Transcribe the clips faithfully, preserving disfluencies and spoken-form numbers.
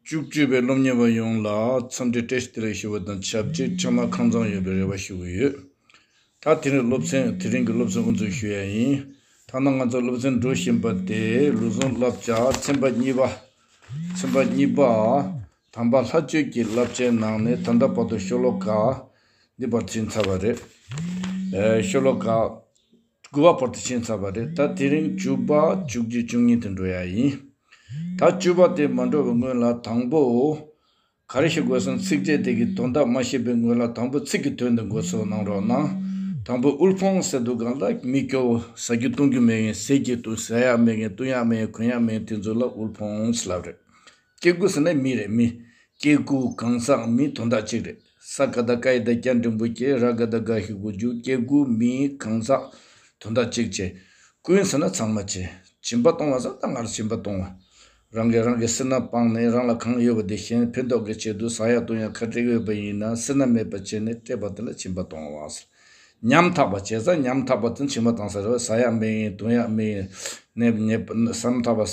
བཅུ་གཅིག་པའི་སློབ་གཉེར་བ་ཡོངས་ལ་འཚམས་འདྲི་བཀྲ་ཤིས་བདེ་ལེགས་ཞུ་བ་དང་ཆབས་ཅིག་ཕྱག་ལས་ཁང་བཟང་ཡོད་པའི་རེ་བ་ཞུ་གི་ཡོད། ད་དེ་རིང་སློབ་ཚན་དེ་རིང་གི་སློབ་ཚན་དབུ་འཛུགས་ཞུ་ཡ་ཡིན། ཐ་ན་ང་ཚོ་སློབ་ཚན་འགྲོ་བཞིན་པ་དེ་ལུགས་ཟུང་བསླབ་བྱ་ཚན་པ་གཉིས་པ། ཚན་པ་གཉིས་པ། དམ་པ་ལྷ་ཆོས་ཀྱི་བསླབ་བྱའི་ནང་ནས་ད་ལྟ་བར་དུ་ཤོ་ལོ་ཀ་འདི་བར་ཕྱིན་ཚར་བ་རེད། ཨེ་ཤོ་ལོ་ཀ་དགུ་པ་བར་དུ་ཕྱིན་ཚར་བ་རེད། ད་དེ་རིང་བཅུ་པ་བཅུ་གཅིག་བཅུ་གཉིས་དེ་འགྲོ་ཡ་ཡིན། ད་བཅུ་པ་དེ་མ་འགྲོ་བའི་སྔོན་ལ་དང་པོ། ག་རེ་ཤེས་དགོས་སམ། ཚིགས་བཅད་དེ་གི་དོན་དག་མ་ཤེས་པའི་སྔོན་ལ་དང་པོ་ཚིག་གི་དོན་དེ་མགོ་ཚོས་གནང་རོགས་གནང་། དང་པོ་དབུལ་ཕོངས་ཟེར་དུས་སྒང་ལ་མི་སྐྱོ་བོ་ཟ་རྒྱུ་བཏུང་རྒྱུ་མེད་མཁན། ཟས་ཀྱི་དུ་ཟ་ཡག་མེད་མཁན། བཏུང་ཡག་མེད་མཁན། གོན་ཡག་མེད་མཁན་དེ་ཚོ་ལ་དབུལ་ཕོངས་ལབ་རེད། སྐྱེ་དགུ་ཟེར་ན་མི་རེད། མི། སྐྱེ་དགུ་གང་ཟག་མི་དོན་དག་གཅིག་རེད། ས་ཀ་བཏགས་སྐ་ཡ་བཏགས་སྐྱ་འགྲེང་བུ་སྐྱེ། ར་ག་བཏགས་རྒ་ཞབས་ཀྱུ་རྒྱུ། སྐྱེ་དགུ་མི་གང་ཟག་དོན་དག་གཅིག་བྱས། ཀུན་ཟེར་ན་ཚང་མ་བྱས། སྦྱིན་པ་གཏོང་བ་ཟེར་ན་ད་ང་ལ་སྦྱིན་པ་གཏོང་བ། རང་གིས་རང་གི་སེར་སྣ་སྤངས་ནས་རང་ལ་གང་ཡོད་པ་དེ་གཞན་ཕན་ཐོགས་ཀྱི་ཆེད་དུ་ཟ་ཡག་བཏུང་ཡག་ཁ་བྲལ་ཡོད་པ་ཡིན་ན་སེར་སྣ་མེད་པ་བྱས་ནས་སྤྲད་པ་དེ་ལ་སྦྱིན་པ་གཏོང་བ་ཟེར། ཉམ་ཐག་པ་བྱས་ཙང་ཉམ་ཐག་པ་དེ་སྦྱིན་པ་བཏང་ས་རེད། ཟ་ཡག་མེད་ཡིན། བཏུང་ཡག་མེད་ཡིན། ནད་ནད་ཟ་ཐག་པ།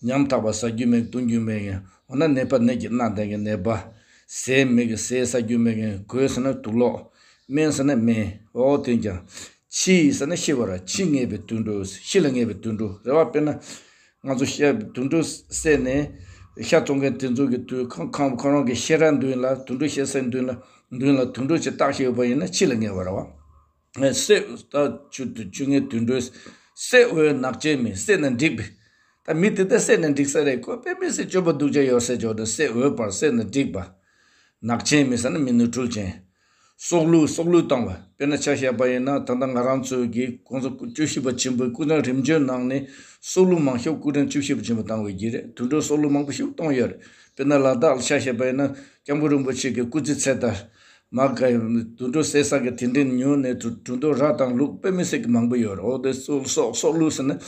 ཉམ་ཐག་པ། ཟ་རྒྱུ་མེད། བཏུང་རྒྱུ་མེད་ཡིན། འོ་ན་ནད་པ། ནད་ཀྱི་མནར་བསྡད་མཁན་ནད་པ། ཟས་མེད་མཁན། ཟས་ཟ་རྒྱུ་མེད་མཁན། གོས་ཟེར་ན་དུག་ལོག་སྨན་ཟེར་ན་སྨན། འོ་དེ་ཀྱང་། འཆི་ཟེར་ན་ཤི་བ་རེད། འཆི་ངེས་པའི་དུད་འགྲོ། ཤི་ལ་ངེས་པའི་དུད་འགྲོ་རེད་བ། དཔེར་ན། ང་ཚོ་ཤ་དུད་འགྲོ་བསད་ནས་ཤ་བཙོང་མཁན་དེ་ཚོ་གི་དུས་ཁོ་ཁོ་ཁོ་རང་གི་ཤེས་རབ་མདུན་ལ་དུད་འགྲོ་བཤད་སའི་མདུན་ལ་མདུན་ལ་དུད་འགྲོ་ཅིག་བཏགས་ཤིག་ཡོད་པ་ཡིན་ན་འཆི་ལ་ངེས་པ་རེད་བ། བསད། ད་ཆུ་དུ་ཆུ་ངན་དུད་འགྲོ། བསད་འོས་ནག་ཅན་མི། བསད་ན་འགྲིག་པས། ད་མི་དེ་ད་བསད་ན་འགྲིག་ས་རེད། ཁོ་དཔེ་མི་སྲིད་སྤྱོད་པ་སྡུག་ཅག་ཡོད་ས་ཅིག་ཡོད་དུས་བསད་འོས་པར། བསད་ན་འགྲིག་པ། ནག་ཅན་མི་ཟེར་ན་མི་ནོར་འཁྲུལ་ཅན། སྲོག་བླུ། སྲོག་བླུ་བཏང་བ། དཔེར་ན་ཆ་བཞག་པ་ཡིན་ན་ད་ལྟ་ང་རང་ཚོའི་གི་༸གོང་ས་སྐུ་བཅུ་བཞི་པ་ཆེན་པོའི་སྐུ་ཕྲེང་རིམ་བྱོན་ནང་ནས་སྲོག་བླུ་མང་ཤོས་སྐུ་ཕྲེང་བཅུ་བཞི་པ་ཆེན་པོ་བཏང་བའི་གི་རེད། དུད་འགྲོ་སྲོག་བླུ་མང་པོ་ཞིག་བཏང་ཡོད་རེད། དཔེར་ན་ལ་དྭགས་ལ་ཆ་བཞག་པ་ཡིན་ན་སྐྱབས་མགོན་རིན་པོ་ཆེ་གི་སྐུ་ཚེ་ཚད་ལྟར། མ་ག་དུད་འགྲོ་བསད་ས་གི་དེ་འདྲའི་ཉོས་ནས་དུད་དུད་འགྲོ་ར་དང་ལུག་དཔེ་མི་སྲིད་ཀྱི་མང་པོ་ཡོད་རེད། འོ་དེ་སྲོག་སྲོག་སྲོག་བླུ་ཟེར་ན།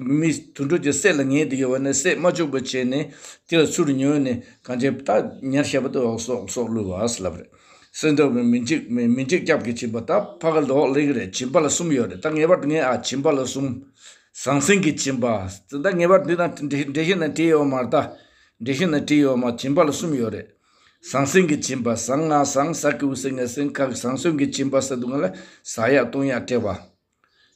མི་དུད་འགྲོ་གྱི་བསད་ལ་ངེས་དེ་ཡོད་པ་ནས་བསད་མ་བཅུག་པ་བྱས་ནས་དེ་ལ་ཚུར་ཉོས་ནས་གང་བྱས་ད་ཉར་བཞག་པ་དེ་འོ་སྲོག་སྲོག་བླུ་བ་ཟེར་ལབ་རེད། སེམས་ཐག་པའི་མི་འཇིགས་མི་མི་འཇིགས་སྐྱབས་ཀྱི་སྦྱིན་པ། ད་ཕ་ག་ལོག་ལེགས་རེད། སྦྱིན་པ་ལ་གསུམ་ཡོད་རེད། ད་ངེས་པར་དུ་ངས་ཨ་སྦྱིན་པ་ལ་གསུམ། ཟང་ཟིང་གི་སྦྱིན་པ། ད་ངེས་པར་འདི་ན་འགྲེལ་བཤད་ན་བྲིས་ཡོད་མ་རེད། ད་འགྲེལ་བཤད་ན་བྲིས་ཡོད་མ། སྦྱིན་པ་ལ་གསུམ་ཡོད་རེད། ཟང་ཟིང་གི་སྦྱིན་པ། ཟང་ང་ཟང་། ཟ་གི་གུ་ཟི་ང་ཟིང་། ག་གི་ཟང་ཟིང་གི་སྦྱིན་པ་ཟེར་དུས་སྒང་ལ་ཟ་ཡག་བཏུང་ཡག་སྤྲད་པ།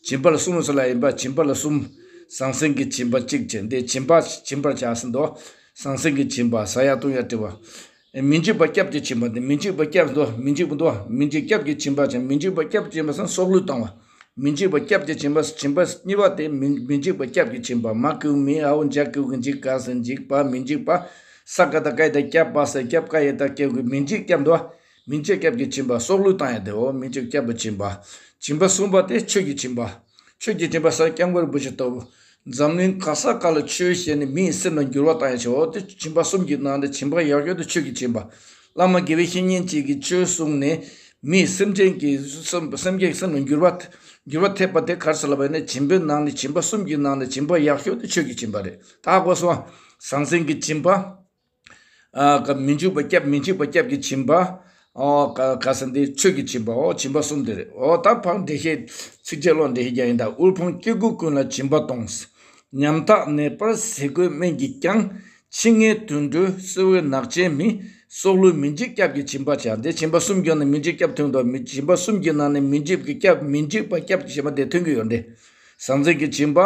སྦྱིན་པ་ལ་གསུམ་ཟེར་ལབ་ཡིན་པ། སྦྱིན་པ་ལ་གསུམ། ཟང་ཟིང་གི་སྦྱིན་པ་གཅིག་བྱས། འདི་སྦྱིན་པ་སྦྱིན་པར་བྱ་ཟེར་འདུག་ཟང་ཟིང་གི་སྦྱིན་པ། ཟ་ཡག་བཏུང་ཡག་སྤྲད་པ། མི་འཇིགས་པ་སྐྱབས་ཀྱི་སྦྱིན་པ། འདི་མི་འཇིགས་པ་སྐྱབས་འདུག་མི་འཇིགས་པ་འདུག་མི་འཇིགས་སྐྱབས་ཀྱི་སྦྱིན་པ་བྱས། མི་འཇིགས་པ་སྐྱབས་ཀྱི་སྦྱིན་པ་ཟེར་ན་སྲོག་བླུ་བཏང་བ། མི་འཇིགས་པ་སྐྱབས་ཀྱི་སྦྱིན་པ། སྦྱིན་པ་གཉིས་པ་དེ་མི་མི་འཇིགས་པ་སྐྱབས་ཀྱི་སྦྱིན་པ། མ་གི་གུ་མི། འ་འོག་འཇའ་གི་གུ་གི་འཇིགས། ག་ཟེར་འཇིགས་པ། མི་འཇིགས་པ། ས་ཀ་བཏགས་སྐ་ཡ་བཏགས་སྐྱབས། པ་ཟེར་སྐྱབས། ཀ་ཡ་བཏགས་སྐྱ་གི་གུ་མི་འཇིགས་སྐྱབས་འདུག་མི་འཇིགས་སྐྱབས་ཀྱི་སྦྱིན་པ། སྲོག་བླུ་བཏང་ཡག་དེ་འོ་མི་འཇིགས་སྐྱབས་ཀྱི་སྦྱིན་པ། སྦྱིན་པ་གསུམ་པ་དེ་ཆོས་ཀྱི་སྦྱིན་པ། ཆོས་ཀྱི་སྦྱིན་པ་ཟེར་སྐྱབས་མགོན་རིན་པོ་ཆེ་ལྟ་བུ། འཛམ་གླིང་ག་ས་ག་ལ་ཆོས་བཤད་ནས་མིའི་སེམས་ལ་འགྱུར་བ་བཏང་ཡག་བྱེད་འོ་དེ་སྦྱིན་པ་གསུམ་གྱི་ནང་ནས་སྦྱིན་པ་ཡག་ཤོས་དེ་ཆོས་ཀྱི་སྦྱིན་པ། བླ་མ་དགེ་བའི་བཤེས་གཉེན་གཅིག་གིས་ཆོས་གསུངས་ནས་མིའི་སེམས་ཅན་གྱི་སེམས་སེམས་ཅན་གྱི་སེམས་ལ་འགྱུར་བ་འགྱུར་བ་ཐེབས་པ་དེ་ག་རེ་ཟེར་ལབ་པ་ཡིན་ན་སྦྱིན་པའི་ནང་ནས་སྦྱིན་པ་གསུམ་གྱི་ནང་ནས་སྦྱིན་པ་ཡག་ཤོས་དེ་ཆོས་ཀྱི་སྦྱིན་པ་རེད། ད་གོ་སོང་། ཟང་ཟིང་གི་སྦྱིན་པ། ཨ་ག་མི་འཇིགས་པ་སྐྱབས། མི་འཇིགས་པ་སྐྱབས་ཀྱི་སྦྱིན་པ། ཨོ་ག་ག་ཟེར་འདི་ཆོས་ཀྱི་སྦྱིན་པ། ཨོ་སྦྱིན་པ་གསུམ་དེ་རེད། ཨོ་ད་ཕར་འགྲེལ་བཤད་ཚིགས་བཅད་ཀློག་འགྲེལ་བཤད་རྒྱག་ཡིན། ད་དབུལ་ཕོངས་སྐྱེ་དགུ་ཀུན་ལ་སྦྱིན་པ་གཏོང་། ཉམ་ཐག་ནད་པར་ཟས་གོས་སྨན་གྱིས་ཀྱང་། འཆི་ངེས་དུད་འགྲོའི་བསིལ་འོད་ནག་ཅན་མི། སྲོག་བླུའི་མི་འཇིགས་སྐྱབས་ཀྱི་སྦྱིན་པ་བྱ། འདི་སྦྱིན་པ་གསུམ་ཀྱང་ནི་མི་འཇིགས་སྐྱབས་ཐོན་ཏོ། མི་སྦྱིན་པ་གསུམ་གྱི་ནང་ནས་མི་འཇིགས་ཀྱི་སྐྱབས། མི་འཇིགས་པ་སྐྱབས་ཀྱི་སྦྱིན་པ་དེ་ཐོན་གྱི་ཡོད་འདི། ཟང་ཟིང་གི་སྦྱིན་པ།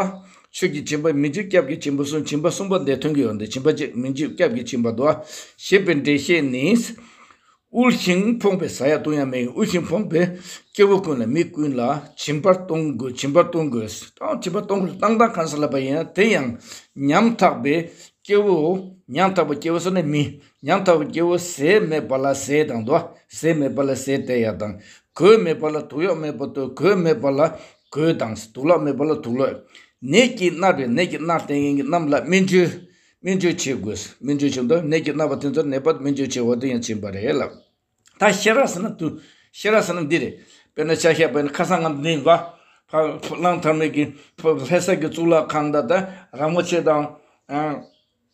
ཆོས་ཀྱི་སྦྱིན་པ། མི་འཇིགས་སྐྱབས་ཀྱི་སྦྱིན་པ་གསུམ། སྦྱིན་པ་གསུམ་པ་འདི་ཐོན་གྱི་ཡོད་འདི། སྦྱིན་པ་གཅིག་མི་འཇིགས་སྐྱབས་ཀྱི་སྦྱིན་པ་འདུག་ཨ། ཞེས་པའི་འགྲེལ་བཤད་ནི། དབུལ་ཞིང་ཕོངས་པའི་ཟ་ཡག་བཏུང་ཡག་མེད། དབུལ་ཞིང་ཕོངས་པའི་སྐྱེ་བོ་ཀུན་ལ་མི་ཀུན་ལ་སྦྱིན་པར་གཏོང་དགོས། སྦྱིན་པར་གཏོང་དགོས། ད་སྦྱིན་པ་གཏོང་དགོས་བཏང་སྟངས་གང་ཟེར་ལབ་པ་ཡིན་ན་དེ་ཡང་ཉམ་ཐག་པའི་སྐྱེ་བོ། ཉམ་ཐག་པའི་སྐྱེ་བོ་ཟེར་ན་མི། ཉམ་ཐག་པའི་སྐྱེ་བོ་ཟས་མེད་པ་ལ་ཟས་དང་དོ། ཟས་མེད་པ་ལ་ཟས་སྟེར་ཡག་དང་། གོས་མེད་པ་ལ། དུག་ཡོག་མེད་པ་དོ། གོས་མེད་པ་ལ་གོས་དང་དུག་ལོག་མེད་པ་ལ་དུག་ལོག་ནད་ཀྱིས་མནར་བའི་ནད་ཀྱིས་མནར་བསྡད་མཁན་གྱི་རྣམས་ལ་སྨན་བཅོས། སྨན་བཅོས་བྱེད་དགོས། སྨན་བཅོས་བྱེད་དུས་ནད་ཀྱིས་མནར་བ་དེ་ཚོར་ནད་པ་སྨན་བཅོས་བྱེད་འོ་དེ་ཡང་སྦྱིན་པ་རེད་ལབ། ད་ཤེས་རབ་ཟེར་ན་དུ། ཤེས་རབ་ཟེར་ན་འདི་རེད། དཔེར་ན་ཆ་བཞག་པ་ཡིན་ན་ཁ་སང་ང་འདི་ཡིན་པ། ཕ་གླང་དར་མའི་གི་ཕ་ལྷ་ས་གི་གཙུག་ལག་ཁང་ད་ད་ར་མོ་ཆེ་དང་།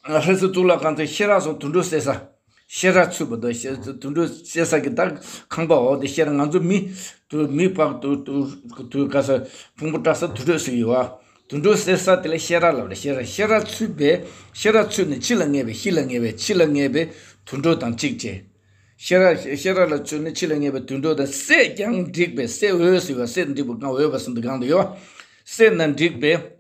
ལྷ་ས་གཙུག་ལག་ཁང་དེ་ཤེས་རབ་སོང་དུད་འགྲོ་བསད་ས། ཤེས་རབ་ཚུད་པ་དང་དུད་འགྲོ་བསད་ས་གི་ད་ཁང་པའོ་དེ་ཤེས་རབ་ང་ཚོ་མི་དུ་མི་བག་དུ་དུ་དུ་ག་ས་ཕུང་པོ་བཀྲ་ས་དུད་འགྲོ་ཟེར་ཡོད་བ། དུད་འགྲོ་ཟེར་ས་དེ་ལ་ཤེས་རབ་ལབ་རེད། ཤེས་རབ། ཤེས་རབ་ཚུད་པའི། ཤེས་རབ་ཚུད་ནས་ཕྱི་ལ་ངེས་པའི། ཕྱི་ལ་ངེས་པའི། ཕྱི་ལ་ངེས་པའི་དུད་འགྲོ་དང་གཅིག་བྱས། ཤེས་རབ། ཤེས་རབ་ལ་ཚུད་ནས་ཕྱི་ལ་ངེས་པའི་དུད་འགྲོ་དང་། སྲེད་ཀྱང་འགྲིག་པའི། སྲེད་འོས་ཟེར་བ། སྲེད་འགྲིག་པའི་གང་། འོས་པ་ཟེར་དུས་གང་དུ་ཡོད། སྲེད་ན་འགྲིག་པའི།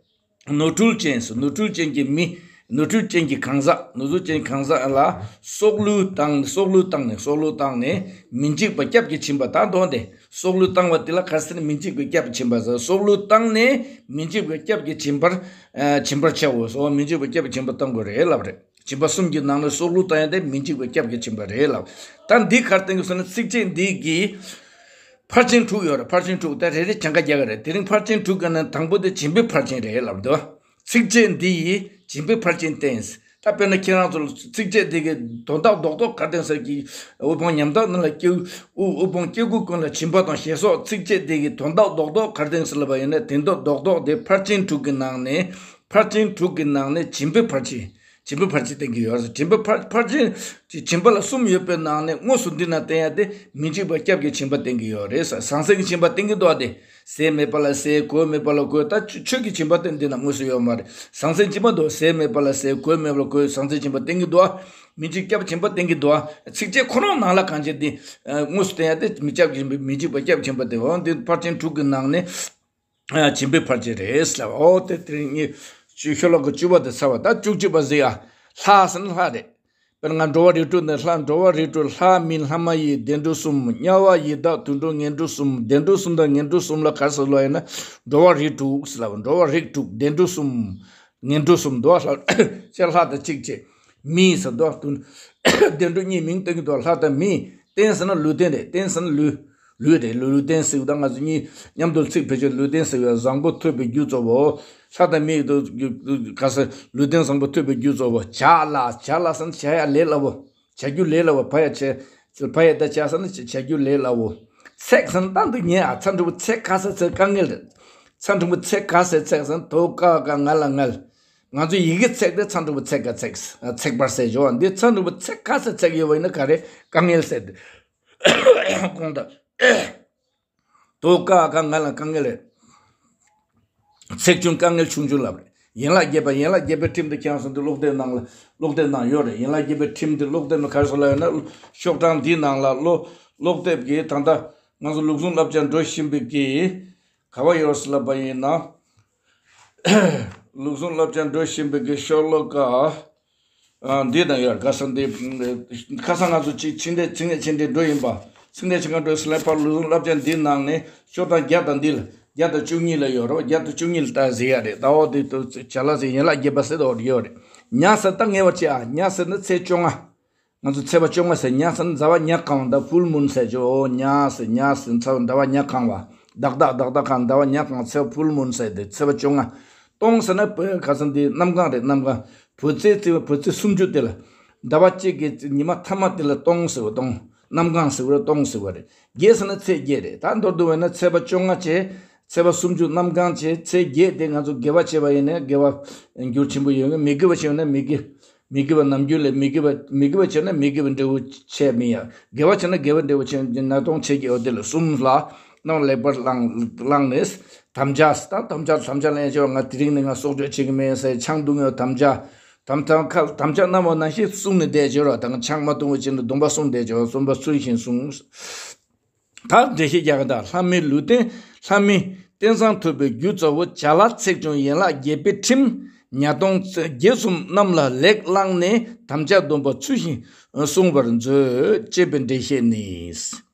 ནོར་འཁྲུལ་ཅན་ཟེར། ནོར་འཁྲུལ་ཅན་གྱི་མི། ནོར་འཁྲུལ་ཅན་གྱི་གང་ཟག་ནོར་འཁྲུལ་ཅན་གང་ཟག་ལ་སྲོག་བླུ་བཏང་། སྲོག་བླུ་བཏང་ནས། སྲོག་བླུ་བཏང་ནས་མི་འཇིགས་པ་སྐྱབས་ཀྱིས་བྱིན་པ་དང་། དོན་དེ་སྲོག་བླུ་བཏང་བ་དེ་ལ་ག་ཟེར་ན། མི་འཇིགས་པའི་སྐྱབས་བྱིན་པ་ཟེར། སྲོག་བླུ་བཏང་ནས་མི་འཇིགས་པའི་སྐྱབས་ཀྱིས་བྱིན་པར། ཨ། བྱིན་པར་བྱའོ་ཟེར། མི་འཇིགས་པའི་སྐྱབས་བྱིན་པ་བཏང་དགོས་རེད་ལབ་རེད། སྦྱིན་པ་གསུམ་གྱི་ནང་ནས་སྲོག་བླུ་བཏང་ཡ་དེ་མི་འཇིགས་པའི་སྐྱབས་ཀྱིས་བྱིན་པ་རེད་ལབ། ད་འདི་ག་རེ་བསྟན་གྱི་ཟེར་ན། ཚིགས་བཅད་འདི་གིས་ཕར་ཕྱིན་དྲུག་ཡོད་རེད། ཕར་ཕྱིན་དྲུག་ད་རེ་རེ་གྱངས་ཁ་རྒྱག་གི་རེད། དེ་རིང་ཕར་ཕྱིན་དྲུག་གི་ནང་དང་པོ་དེ་སྦྱིན་པའི་ཕར་ཕྱིན་རེད་ལབ་འདུག། ཚིགས་བཅད་འདི་ཡིས་སྦྱིན་པའི་ཕར་ཕྱིན་བསྟན། ད་དཔེར་ན་ཁྱེད་རང་ཚོ་ཚིགས་བཅད་འདི་གི་དོན་དག་རྡོག་རྡོག་ག་རེ་བསྟན་ཟེར་གྱི། དབུལ་ཕོངས་ཉམ་ཐག་རྣམས་ལ་སྐྱེ། དབུལ་དབུལ་ཕོངས་སྐྱེ་དགུ་ཀུན་ལ་སྦྱིན་པ་དང་ཞེས་སོགས། ཚིགས་བཅད་འདི་གི་དོན་དག་རྡོག་རྡོག་ག་རེ་བསྟན་ཟེར་ལབ་པ་ཡིན་ན། དོན་དག་རྡོག་རྡོག་དེ་ཕར་ཕྱིན་དྲུག་གི་ནང་ནས། ཕར་ཕྱིན་དྲུག་གི་ནང་ནས་སྦྱིན་པའི་ཕར་ཕྱིན། སྦྱིན་པའི་ཕར་ཕྱིན་བསྟན་གྱི་ཡོད་རེད། སྦྱིན་པའི་ཕར་ཕར་ཕྱིན་གྱི་སྦྱིན་པ་ལ་གསུམ་ཡོད་པའི་ནང་ནས་དངོས་སུ་འདི་ན་བསྟན་ཡ་དེ་མི་འཇིགས་པ་སྐྱབས་ཀྱི་སྦྱིན་པ་བསྟན་གྱི་ཡོད་རེད། ཟང་ཟིང་གི་སྦྱིན་པ་བསྟན་གྱི་འདུག་སྟེ། ཟས་མེད་པ་ལ་ཟས། གོས་མེད་པ་ལ་གོས། ད་ཆོས་ཆོས་ཀྱི་སྦྱིན་པ་དེ་འདི་ན་དངོས་སུ་ཡོད་མ་རེད། ཟང་ཟིང་སྦྱིན་པ་འདུག། ཟས་མེད་པ་ལ་ཟས། གོས་མེད་པ་ལ་གོས། ཟང་ཟིང་སྦྱིན་པ་བསྟན་གྱི་འདུག། མི་འཇིགས་སྐྱབས་སྦྱིན་པ་བསྟན་གྱི་འདུག། ཚིགས་བཅད་ཁོ་རང་ནང་ལ་གང་བྱས་འདི་དངོས་སུ་བསྟན་ཡ་དེ་མི་སྐྱབས་ཀྱི་སྦྱིན་པ། མི་འཇིགས་པ་སྐྱབས་སྦྱིན་པ་དེ། འོ་འདི་ཕར་ཕྱིན་དྲུག་གི་ནང་ནས། ཨ། སྦྱིན་པའི་ཕར་ཕྱིན་རེད་ལབ། ཨོ་དེ་དེ་རིང་ངས་ཤོ་ལོ་ཀ་བཅུ་པ་དེ་ཚར་བ། ད་བཅུ་གཅིག་པ་གཟིགས་ཨ། ལྷ་ཟེར་ན་ལྷ་རེད། དཔེར་ན་འགྲོ་བ་རིགས་དྲུག་ནས་ལྷ། འགྲོ་བ་རིགས་དྲུག་ལྷ་མིན་ལྷ་མ་ཡིན་བདེ་འགྲོ་གསུམ། དམྱལ་བ་ཡི་དྭགས་དུད་འགྲོ་ངན་འགྲོ་གསུམ། བདེ་འགྲོ་གསུམ་དང་ངན་འགྲོ་གསུམ་ལ་ག་རེ་ཟེར་ལབ་ཡིན་ན། འགྲོ་བ་རིགས་དྲུག་ཟེར་ལབ། འགྲོ་བ་རིགས་དྲུག་བདེ་འགྲོ་གསུམ། ངན་འགྲོ་གསུམ་འདུག་ལྷ། ཅེས་ལྷ་དང་གཅིག་བྱས། མི་ཟེར་འདུག་དུ། བདེ་འགྲོ་གཉིས་མིང་བསྟན་གྱི་འདུག། ལྷ་དང་མི། རྟེན་ཟེར་ན་ལུས་རྟེན་རེད། རྟེན་ཟེར་ན་ལུས། ལུས་རེད། ལུས་ལུས་རྟེན་ཟེར་བ་དང་། ང་ཚོ་གཉིས་མཉམ་དུ་ཚིག་ཕལ་ཆེར་ལུས་རྟེན་ཟེར་བའི། བཟང་པོ་ཐོས་པའི་རྒྱུ་གཙོ་བོ། ལྷ་དང་མི་དུ་ག་ས་ལུས་རྟེན་བཟང་པོ་ཐོས་པའི་རྒྱུ་གཙོ་བོ། བྱ་ལ། བྱ་ལ་ཟེར་ན་བྱ་ཡ་ལས་སླ་བོ། བྱ་རྒྱུ་ལས་སླ་བོ། བ་ཡ་བྱས། བ་ཡ་བཏགས་བྱ་ཟེར་ན་བྱ་རྒྱུ་ལས་སླ་བོ། ཚེག་ཟེར་ན་ད་འདི་ཉན་ཨ། ཚ་འགྲེང་བུ་ཚེག་ག་ས་ཚེག་དཀའ་ངལ་རེད། ཚ་འགྲེང་བུ་ཚེག་ག་ས་ཚེག་ཟེར་ན་དོ་ཀ་ག་ང་ལ་ངལ། ང་ཚོ་ཡི་གེ་ཚེག་དེ་ཚ་འགྲེང་བུ་ཚེག་ག་ཚེག། ཚེག་བར་ཟེར་ཞོ། འདི་ཚ་འགྲེང་བུ་ཚེག་ག་ས་ཚེག་ཡོད་པ་ཡིན་ན་ག་རེ། དཀའ་ངལ་ཟེར་ཏེ། གོང་དུ། དོ་ཀ་ག་ང་ལ་དཀའ་ངལ་རེད། ཚེག་ཆུང་དཀའ་ངལ་ཆུང་ཆུང་ལབ་རེད། ཡན་ལག་བརྒྱད་པ། ཡན་ལག་བརྒྱད་པའི་ཁྲིམས་དེ་ཁྱེད་རང་ཚོ་འདི་ཀློག་དེབ་ནང་ལ། ཀློག་དེབ་ནང་ཡོད་རེད། ཡན་ལག་བརྒྱད་པའི་ཁྲིམས་དེ་ཀློག་དེབ་ནང་ག་རེ་ཟེར་ལབ་ཡོད་ན། ཤོག་གྲངས་འདིའི་ནང་ལ་ཀློག་ཀློག་དེབ་ཀྱི་ད་ལྟ་ང་ཚོ་ལུགས་ཟུང་བསླབ་བྱ་འགྲོ་བཞིན་པའི་གི་ག་བ་ཡོད་ཟེར་ལབ་པ་ཡིན་ན། ལུགས་ཟུང་བསླབ་བྱ་འགྲོ་བཞིན་པའི་གི་ཤོ་ལོ་ཀ་ཨ་འདི་དང་ཡོད་རེད། ག་ས་འདི། ཁ་སང་ང་ཚོ་ཅིག་ཕྱི་འདྲེ་ཚིག་ངན་ཕྱི་འདྲེ་འགྲོ་ཡིན་པ། ཚིག་ངན་ཕྱི་ངན་འགྲོ་ཟེར་ལབ་པ། ལུགས་ཟུང་བསླབ་བྱ་འདིའི་ནང་ནས་ཤོག་གྲངས་བརྒྱ་དང་འདི་ལ། བརྒྱ་དང་བཅུ་གཉིས་ལ་ཡོད་རེད། བརྒྱ་དང་བཅུ་གཉིས་ལ་ད་གཟིགས་ཡ་རེད། ད་འོ་དེ་དུ་བྱ་ལ་ཟེར་ཡན་ལག་བརྒྱད་པ་ཟེར་དུ་ཡོད་རེད། ཉ་ཟེར་ད་ངེས་པར་བྱེད་ཨ། ཉ་ཟེར་ན་ཚེས་བཅོ་ལྔ། ང་ཚོ་ཚེས་པ་བཅོ་ལྔ་ཟེར། ཉ་ཟེར་ན་ཟླ་བ་ཉ་གང་བ། ད་ཕུལ་མུན་ཟེར་ཅོ། འོ་ཉ་ཟེར། ཉ་ཟེར་ན་ཚེས་པ་ཟླ་བ་ཉ་གང་བ། ཏག་ཏག་ཏག་ཏག་གང་། ཟླ་བ་ཉ་གང་། ཚེས་པ་ཕུལ་མུན་ཟེར་ཏེ་ཚེས་པ་བཅོ་ལྔ། སྟོང་ཟེར་ན་བོད་ག་ས་འདི་གནམ་གང་རེད། གནམ་གང་། བོད་ཚེས་བརྩི་བ། བོད་ཚེས་སུམ་ཅུ་དེ་ལ། ཟླ་བ་གཅིག་གི་ཉི་མ་ཐ་མ་དེ་ལ་སྟོང་ཟེར་བ། སྟོང་། གནམ་གང་ཟེར་བ་རེད། སྟོང་ཟེར་བ་རེད། བརྒྱད་ཟེར་ན་ཚེས་བརྒྱད་རེད། ད་མདོར་བསྡུ་བས་ན་ཚེས་པ་བཅོ་ལྔ་བྱས། ཚེས་པ་སུམ་ཅུ། གནམ་གང་བྱས། ཚེས་བརྒྱད་དེ་ང་ཚོ་དགེ་བ་བྱས་པ་ཡིན་ན་དགེ་བ་འགྱུར་ཆེན་པོ་ཡོད། མི་དགེ་བ་བྱས་ན་མི་དགེ། མི་དགེ་བ་ནམ་རྒྱུན་ལས་མི་དགེ་བ། མི་དགེ་བ་བྱས་ན་མི་དགེ་བའི་འབྲས་བུ་ཆད་མི་ཡ། དགེ་བ་བྱས་ན་དགེ་བའི་འབྲས་བུ་ཆད་ན། སྟོང་ཆད་ཀྱི། འོ་དེ་ལ་གསུམ་ལ་རྣམ་ལེགས་པར་བླངས་བླངས་ནས་དམ་བཅའ། ད་དམ་བཅའ་དམ་བཅའ་ལེན་བྱས་པ། ང་དེ་རིང་ནས་ང་སྲོག་གཅོད་བྱེད་ཀྱི་མིན་ཟེར་ཆང་འཐུང་ཡོད། དམ་བཅའ། དམ་དམ་ཁ་དམ་བཅའ་གནང་བ་ནང་བཞིན་བསྲུངས་ནས་བསྡད་བྱས་རོགས། ད་ང་ཆང་མ་འཐུང་བ་བྱས་ན་སྡོམ་པ་བསྲུངས་བསྡད་བྱས་རོགས། སྡོམ་པ་ཚུལ་བཞིན་བསྲུངས། ད་འགྲེལ་བཤད་རྒྱག་གི། ད་ལྷ་མིན་ལུས་རྟེན། ལྷ་མིན་རྟེན་བཟང་ཐོབ་པའི་རྒྱུ་གཙོ་བོ་བྱ་ལ་ཚེགས་ཆུང་ཡན་ལག་བརྒྱད་པའི་ཁྲིམས་ཉ་སྟོང་བརྒྱད་གསུམ་རྣམས་ལ་ལེགས་བླངས་ནས་དམ་བཅའ་སྡོམ་པ་ཚུལ་བཞིན་བསྲུང་བར་མཛོད་ཅེས་པའི་འགྲེལ་བཤད་ནི།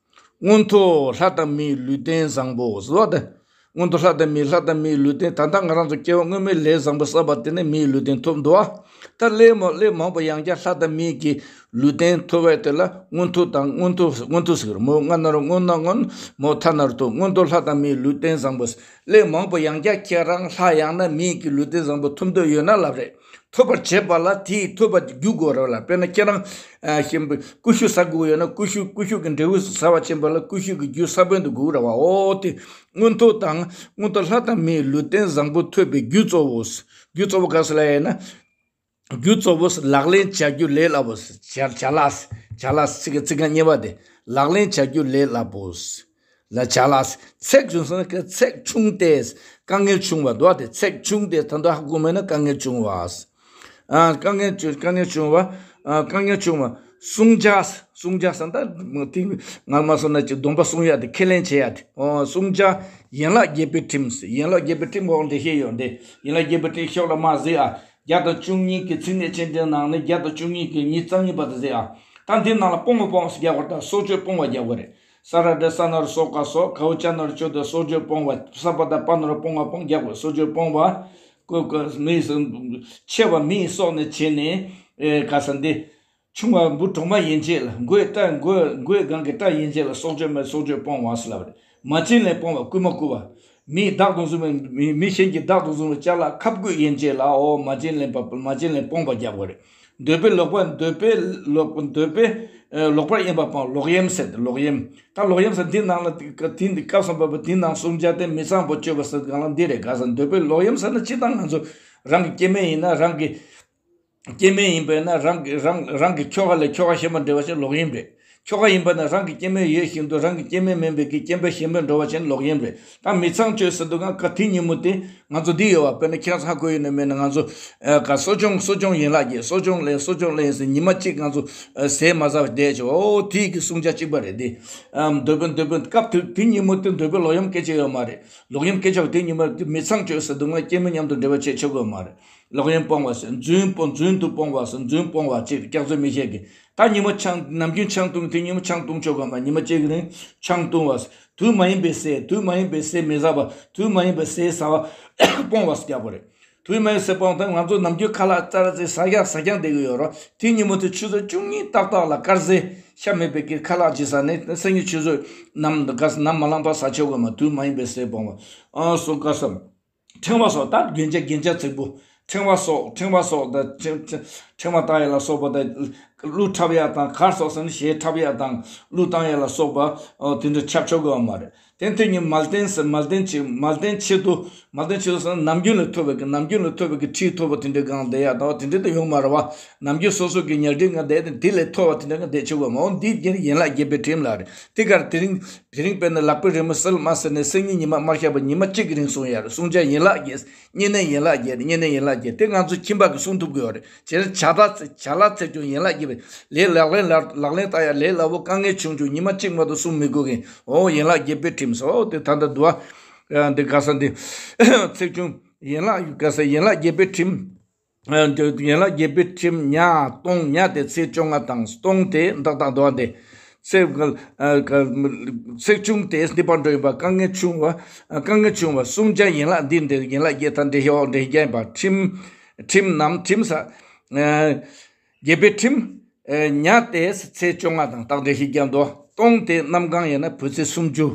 མངོན་མཐོ་ལྷ་དང་མིའི་ལུས་རྟེན་བཟང་པོ་ཟེར་བ་དང་། མངོན་མཐོ་ལྷ་དང་མི། ལྷ་དང་མིའི་ལུས་རྟེན། ད་ལྟ་ང་རང་ཚོ་སྐྱེ་བ་སྔོན་མའི་ལས་བཟང་པོ་བསགས་པ་དེ་ནས་མིའི་ལུས་རྟེན་ཐོབ་འདུག་ཨ། ད་ལས་མང་ལས་མང་པོ་ཡང་བསྐྱར་ལྷ་དང་མིའི་གི་ལུས་རྟེན་ཐོབ་པའི་དེ་ལ་མངོན་མཐོ་དང་མངོན་མཐོ་མངོན་མཐོ་ཟེར་གི་རེད། མོ་སྔ་ན་རོ། སྔོན་ན་སྔོན། མོ་ཐ་ན་རོ་ཐོ། མངོན་མཐོ་ལྷ་དང་མིའི་ལུས་རྟེན་བཟང་པོ། ལས་མང་པོ་ཡང་བསྐྱར་ཁྱེད་རང་ལྷ་ཡང་ན་མིའི་གི་ལུས་རྟེན་བཟང་པོ་ཐོབ་འདོད་ཡོད་ན་ལབ་རེད། ཐོབ་པར་བྱེད་པ་ལ་དེའི་ཐོབ་པ་རྒྱུ་དགོས་རེད་ལ། དཔེར་ན་ཁྱེད་རང་ཨ་ཤེས་ཀུ་ཤུ་ཟ་དགོས་ཡོད་ན། ཀུ་ཤུ་ཀུ་ཤུ་གི་འབྲས་བུ་ཟ་བ་ཕྱིན་པ་ལ་ཀུ་ཤུ་གི་རྒྱུ་ས་བོན་དུ་དགོས་རེད་བ། འོ་དེ་མངོན་མཐོ་དང་མངོན་མཐོ་ལྷ་དང་མིའི་ལུས་རྟེན་བཟང་པོ་ཐོབ་པའི་རྒྱུ་གཙོ་བོ། རྒྱུ་གཙོ་བོ་ག་ཟེར་ལབ་ཡིན་ན། རྒྱུ་གཙོ་བོ་ལག་ལེན་བྱ་རྒྱུ་ལས་སླ་པོ། བྱ་བྱ་ལ་བྱ་ལ་ཚིག་ཚིག་རྐང་གཉིས་པ་དེ། ལག་ལེན་བྱ་རྒྱུ་ལས་སླ་པོ། ལ་བྱ་ལ། ཚེགས་ཆུང་སོང་ན་ཚེགས་ཆུང་སྟེ། དཀའ་ངལ་ཆུང་བ་འདུག་སྟེ། ཚེགས་ཆུང་སྟེ་ད་དུང་ཧ་གོ་མེད་ན་དཀའ་ངལ་ཆུང་བ། ཨ། དཀའ་ངལ་ཆུང་། དཀའ་ངལ་ཆུང་བ། ཨ། དཀའ་ངལ་ཆུང་བ། བསྲུང་བྱ། བསྲུང་བྱ་ཟེར་ན་ད་དེ་ང་མ་སོང་ན་ཅིག་སྡོམ་པ་བསྲུང་ཡ་དེ། ཁས་ལེན་བྱེད་ཡ་དེ། ཨོ། བསྲུང་བྱ། ཡན་ལག་བརྒྱད་པའི་ཁྲིམས། ཡན་ལག་བརྒྱད་པའི་ཁྲིམས་འོག་འདི་བཤད་ཡོད་འདི། ཡན་ལག་བརྒྱད་པའི་ཁྲིམས་ཤོག་ལ་མ་གཟིགས་ཨ། བརྒྱ་དང་བཅུ་གཉིས་ཀྱི་ཚིག་ནི་ཆེན་ཏེ་ནང་ནས་བརྒྱ་དང་བཅུ་གཉིས་ཀྱི་ཉི་ཤུ་རྩ་གཉིས་པ་དེ་གཟིགས་ཨ། ད་འདི་ནང་ལ་སྤོང་བ་སྤོང་བ་ཟེར་རྒྱག་དགོས་རེད། ད་སྲོག་གཅོད་སྤོང་བ་རྒྱག་དགོས་རེད། ས་ར་འདྲེ་ས་ན་རུ་སྲོག་ག་སོགས། གའུ་ཅ་ན་རུ་ཅོ་དང་སྲོག་གཅོད་སྤོང་བ། ས་པ་ད་པ་ན་རུ་སྤོང་བ་སྤོང་རྒྱག་དགོས། སྲོག་གཅོད་སྤོང་བ། ཀོ་ཀོ་མི་ཡི་སྲོག་ཆེ་བ་མི་ཡི་སྲོག་ནས་བྱས་ནས། ཨེ། ག་ས་འདི། ཆུང་བ་འབུ་གྲོག་མ་ཡན་ཆད་ལ། མགོའི་སྐྲ། མགོའི་མགོའི་སྒང་གི་སྐྲ་ཡན་ཆད་ལ་སྲོག་གཅོད་མེད། སྲོག་གཅོད་སྤོང་བ་ཟེར་ལབ་རེད། མ་བྱིན་ལེན་སྤོང་བ། རྐུན་མ་རྐུ་བ། མིའི་བདག་ཏུ་བཟུང་བའི་མི་མི་གཞན་གྱི་བདག་ཏུ་བཟུང་བའི་ཅ་ལག་ཁབ་སྐུད་ཡན་ཆད་ལ། ཨོ། མ་བྱིན་ལེན་པ། མ་བྱིན་ལེན་སྤོང་བ་རྒྱག་དགོས་རེད། འདོད་པས་ལོག་པ། འདོད་པས་ལོག་འདོད་པས་ལོག་པར་གཡེམ་པ་སྤོང་། ལོག་གཡེམ་ཟེར་ཏེ། ལོག་གཡེམ། ད་ལོག་གཡེམ་ཟེར་འདི་ནང་ལ་དེ་འདི་སྐབས་སུ་བབ་པ་འདི་ནང་བསྲུང་བྱ་སྟེ་མི་ཚངས་པ་སྤྱོད་པ་ཟེར་གང་ལ་འདི་རེད། ག་ས་འདོད་པས་ལོག་གཡེམ་ཟེར་ན་སྤྱིར་བཏང་ང་ཚོ་རང་གི་སྐྱེ་དམན་ཡིན་ན་རང་གི་སྐྱེ་དམན་ཡིན་པས་ན་རང་གི་རང་རང་གི་ཁྱོ་ག་ལས་ཁྱོ་ག་གཞན་པ་འབྲེལ་བ་བྱས་ལོག་གཡེམ་རེད། ཁྱོ་ག་ཡིན་པ་ན་རང་གི་སྐྱེ་དམན་ཡོད་བཞིན་དུ་རང་གི་སྐྱེ་དམན་མིན་པའི་གི་སྐྱེ་འབའ་གཞན་པའི་འགྲོ་བ་བྱས་ན་ལོག་གཡེམ་རེད། ད་མི་ཚངས་སྤྱོད་ཟེར་དུས་སྒང་ག་དེ་ཉིན་མོ་དེ་ང་ཚོ་འདི་ཡོད་པ། དཔེར་ན་ཁྱེད་རང་ཚོ་ཧ་གོ་ཡོད་ན་མེད་ན། ང་ཚོ་ཨ་ག་གསོ་སྦྱོང་། གསོ་སྦྱོང་ཡན་ལག་བརྒྱད། གསོ་སྦྱོང་ལེན། གསོ་སྦྱོང་ལེན་ཟེར་ཉི་མ་གཅིག་ང་ཚོ་ཨ་ཟས་མ་ཟ་བར་བསྡད་ཆོག་ཨོ་དེའི་གི་བསྲུང་བྱ་གཅིག་པ་རེད་དེ། ཨ་འདོད་པ་འདོད་པ་སྐབས་དེ་དེ་ཉིན་མོ་དེ་འདོད་པའི་ལོག་གཡེམ་སྐད་ཆ་ཡོད་མ་རེད། ལོག་གཡེམ་སྐད་ཆ་བ་དེ་ཉིན་མོ་མི་ཚངས་སྤྱོད་ཟེར་དུས་སྒང་སྐྱེ་དམན་མཉམ་དུ་འབྲེལ་བ་བྱེད་ཆོག་གི་ཡོད་མ་རེད། ལོག་གཡེམ་སྤོང་བ་ཟེར། རྫུན་སྤོང་། རྫུན་དུ་སྤོང་བ་ཟེར། རྫུན་སྤོང་བ་ཅིག་སྐྱག་རྫུན་མི་བཤད་གི། ད་ཉིན་མོ་ཆང་། ནམ་རྒྱུན་ཆང་བཏུང་། དེ་ཉིན་མོ་ཆང་བཏུང་ཆོག་གམ། ཉི་མ་གཅིག་གི་རིང་ཆང་བཏུང་བ་ཟེར། དུས་མ་ཡིན་པའི་ཟས། དུས་མ་ཡིན་པའི་ཟས་མི་ཟ་བ། དུས་མ་ཡིན་པའི་ཟས་ཟ་བ་སྤོང་བ་ཟེར་རྒྱག་པ་རེད། དུས་མ་ཡིན་ཟས་སྤོང་དང་ང་ཚོ་ནམ་རྒྱུན་ཁ་ལག་ཙ་ར་ཙེ་ཟ་རྒྱག་ཟ་རྒྱག་བསྡད་གི་ཡོད་རོ། དེ་ཉིན་མོ་དེ་ཆུ་ཚོད་བཅུ་གཉིས་ཏག་ཏག་ལ་དཀར་ཟས་ཤ་མེད་པའི་གི་ཁ་ལག་ཅིག་ཟ་ནས་སང་ཉིན་ཆུ་ཚོད་ནམ་ག་ནམ་མ་ལངས་བར་ཟ་ཆོག་གམ། དུས་མ་ཡིན་པའི་ཟས་སྤོང་བ། ཨ་སོ་ག་ས། ཕྲེང་བ་སོགས། ད་རྒྱན་ཆ། རྒྱན་ཆ་རྫིག་པོ། ཕྲེང་བ་སོགས། ཕྲེང་བ་སོགས་དང་ཕྲེང་ཕྲེང་བ་བཏགས་ཡ་ལ་སོགས་པ་དང་། གླུ་འཁྲབ་ཡ་དང་། གར་སོགས་ཟེར་ན་གཞས་འཁྲབ་ཡ་དང་གླུ་བཏང་ཡ་ལ་སོགས་པ་ཨོ་དེ་འདྲ་འཁྲབ་ཆོག་གི་ཡོད་མ་རེད། དེ་དེ་ཉིན་མལ་སྟན་ཟེར། མལ་སྟན་བྱེད། མལ་སྟན་ཆེད་དུ། མལ་སྟན་ཆེད་དུ་ཟེར་ན་ནམ་རྒྱུན་ལས་མཐོ་བའི་གི། ནམ་རྒྱུན་ལས་མཐོ་བའི་གི་ཁྲི་མཐོ་པོ་དེ་འདྲའི་སྒང་བསྡད་ཡ་དང་དེ་འདྲ་དེ་ཡོད་མ་རེད་བ། ནམ་རྒྱུན་སོ་སོ་གི་ཉལ་ཁྲིའི་སྒང་བསྡད་དེ་དེ་ལས་མཐོ་བ་དེ་འདྲའི་སྒང་བསྡད་ཆོག་གི་ཡོད་མ་རེད། འོ་འདི་ཡན་ལག་བརྒྱད་པའི་ཁྲིམས་ལ་རེད། དེ་གར་དེ་རིང་། དེ་རིང་དཔེར་ན་ལག་པའི་རི་མོ་སིལ་མ་ཟེར་ནས་སང་ཉིན་ཉི་མ་མ་ཤར་བར་ཉི་མ་གཅིག་གི་རིང་བསྲུང་ཡ་རེད། བསྲུང་བྱ་ཡན་ལག་བརྒྱད། བསྙེན་གནས་ཡན་ལག་བརྒྱད། བསྙེན་གནས་ཡན་ལག་བརྒྱད་དེ་ང་ཚོ་ཁྱིམ་པ་གིས་བསྲུང་ཐུབ་ཀྱི་ཡོད་རེད། བྱས་ན་བྱ་ལ་བྱ་ལ་ཚེགས་ཆུང་ཡན་ལག་བརྒྱད་པའི་ལས། ལག་ལེན་ལ་ལག་ལེན་བསྟར་ཡ་ལས་སླ་པོ། དཀའ་ངལ་ཆུང་ཆུང་། ཉི་མ་གཅིག་མ་གཏོགས་བསྲུང་མི་དགོས་མཁན། ཨོ་ཡན་ལག་བརྒྱད་པའི་ཁྲིམས་སོ། དེ་ད་ལྟ་འདུག་ཨ། འདི་ག་ས་འདི། ཚེགས་ཆུང་ཡན་ལག་ག་ས་ཡན་ལག་བརྒྱད་པའི་ཁྲིམས། ཨ། འདི་ཡན་ལག་བརྒྱད་པའི་ཁྲིམས་ཉ་སྟོང་། ཉ་དེ་ཚེགས་བཅོ་ལྔ་དང་སྟོང་དེ་ཏག་ཏག་འདུག་ཨ། འདི་ཚེགས། ཨ། ཚེགས་ཆུང་དེ་འདི་པར་འགྲོ་ཡིན་པ། དཀའ་ངལ་ཆུང་བ། ཨ། དཀའ་ངལ་ཆུང་བ། བསྲུང་བྱ་ཡན་ལག་འདི་འདི་ཡན་ལག་བརྒྱད་དང་འདྲེ་ཤོག་འདྲེ་རྒྱ་ཡིན་པ། ཁྲིམས། ཁྲིམས་རྣམས་ཁྲིམས་ས། ཨ། བརྒྱད་པའི་ཁྲིམས། ཨ། ཉ་དེ་ཚེགས་བཅོ་ལྔ་དང་ཏག་འདྲེ་ཤིག་རྒྱ་འདུག་སྟོང་དེ་གནམ་གང་ཡིན་ན་བུ་ཚེ་སུམ་ཅུ།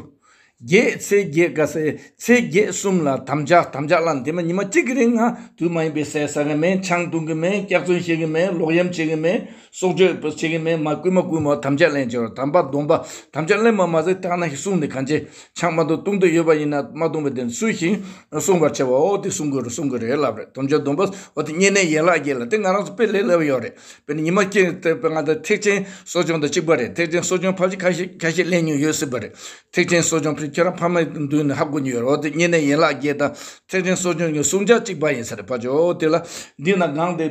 བརྒྱད། ཚེགས་བརྒྱད་ག་ས་ཚེགས་བརྒྱད་གསུམ་ལ་དམ་བཅའ། དམ་བཅའ་ལ་དེ་མ་ཉི་མ་གཅིག་གི་རིང་ང་དུས་མ་ཡིན་པའི་ཟས་ཟ་གི་མེད། ཆང་འཐུང་གི་མེད། སྐྱག་རྫུན་བཤད་གི་མེད། ལོག་གཡེམ་བྱེད་གི་མེད། སྲོག་གཅོད་བྱེད་གི་མེད། མ་རྐུན་མ་རྐུ་མ། དམ་བཅའ་ལེན་བྱེད་རོགས། དམ་པ་སྡོམ་པ། དམ་བཅའ་ལེན་པ་མ་ཟད་དེ་ན་ཞིག་བསྲུང་ནས་གང་བྱེད། ཆང་མ་འཐུང་། འཐུང་འདོད་ཡོད་པ་ཡིན་ན་མ་འཐུང་བའི་དེ་ཚུལ་བཞིན་བསྲུང་བར་བྱ་བ། འོ་དེ་བསྲུང་དགོས་རེད། བསྲུང་དགོས་རེད་ལབ་རེད། དམ་བཅའ་སྡོམ་པ། འོ་དེ་བསྙེན་གནས་ཡན་ལག་བརྒྱད་ལ་དེ་ང་རང་ཚོ་དཔེ་ལས་སླ་པོ་ཡོད་རེད། དཔེར་ན་ཉི་མ་གཅིག་དེ་དཔེ་ང་ཚོ་ཐེག་ཆེན་གསོ་སྦྱོང་དང་གཅིག་པ་རེད། ཐེག་ཆེན་གསོ་སྦྱོང་ཕལ་ཆེར་ཁ་ཤས་ཁ་ཤས་ལེན་མྱོང་ཡོད་སྲིད་པ་རེད། ཐེག་ཆེན་གསོ་སྦྱོང་ཕལ་ཆེར་ཁྱེད་རང་ཕ་མའི་མདུན་ནས་ཧ་གོ་མྱོང་ཡོད་རེད། འོ་དེ་བསྙེན་གནས་ཡན་ལག་བརྒྱད་དང་ཐེག་ཆེན་གསོ་སྦྱོང་གི་བསྲུང་བྱ་གཅིག་པ་ཡིན་ས་རེད། ཕལ་ཆེར་འོ་དེ་ལ་འདི་ན་གང་དེ་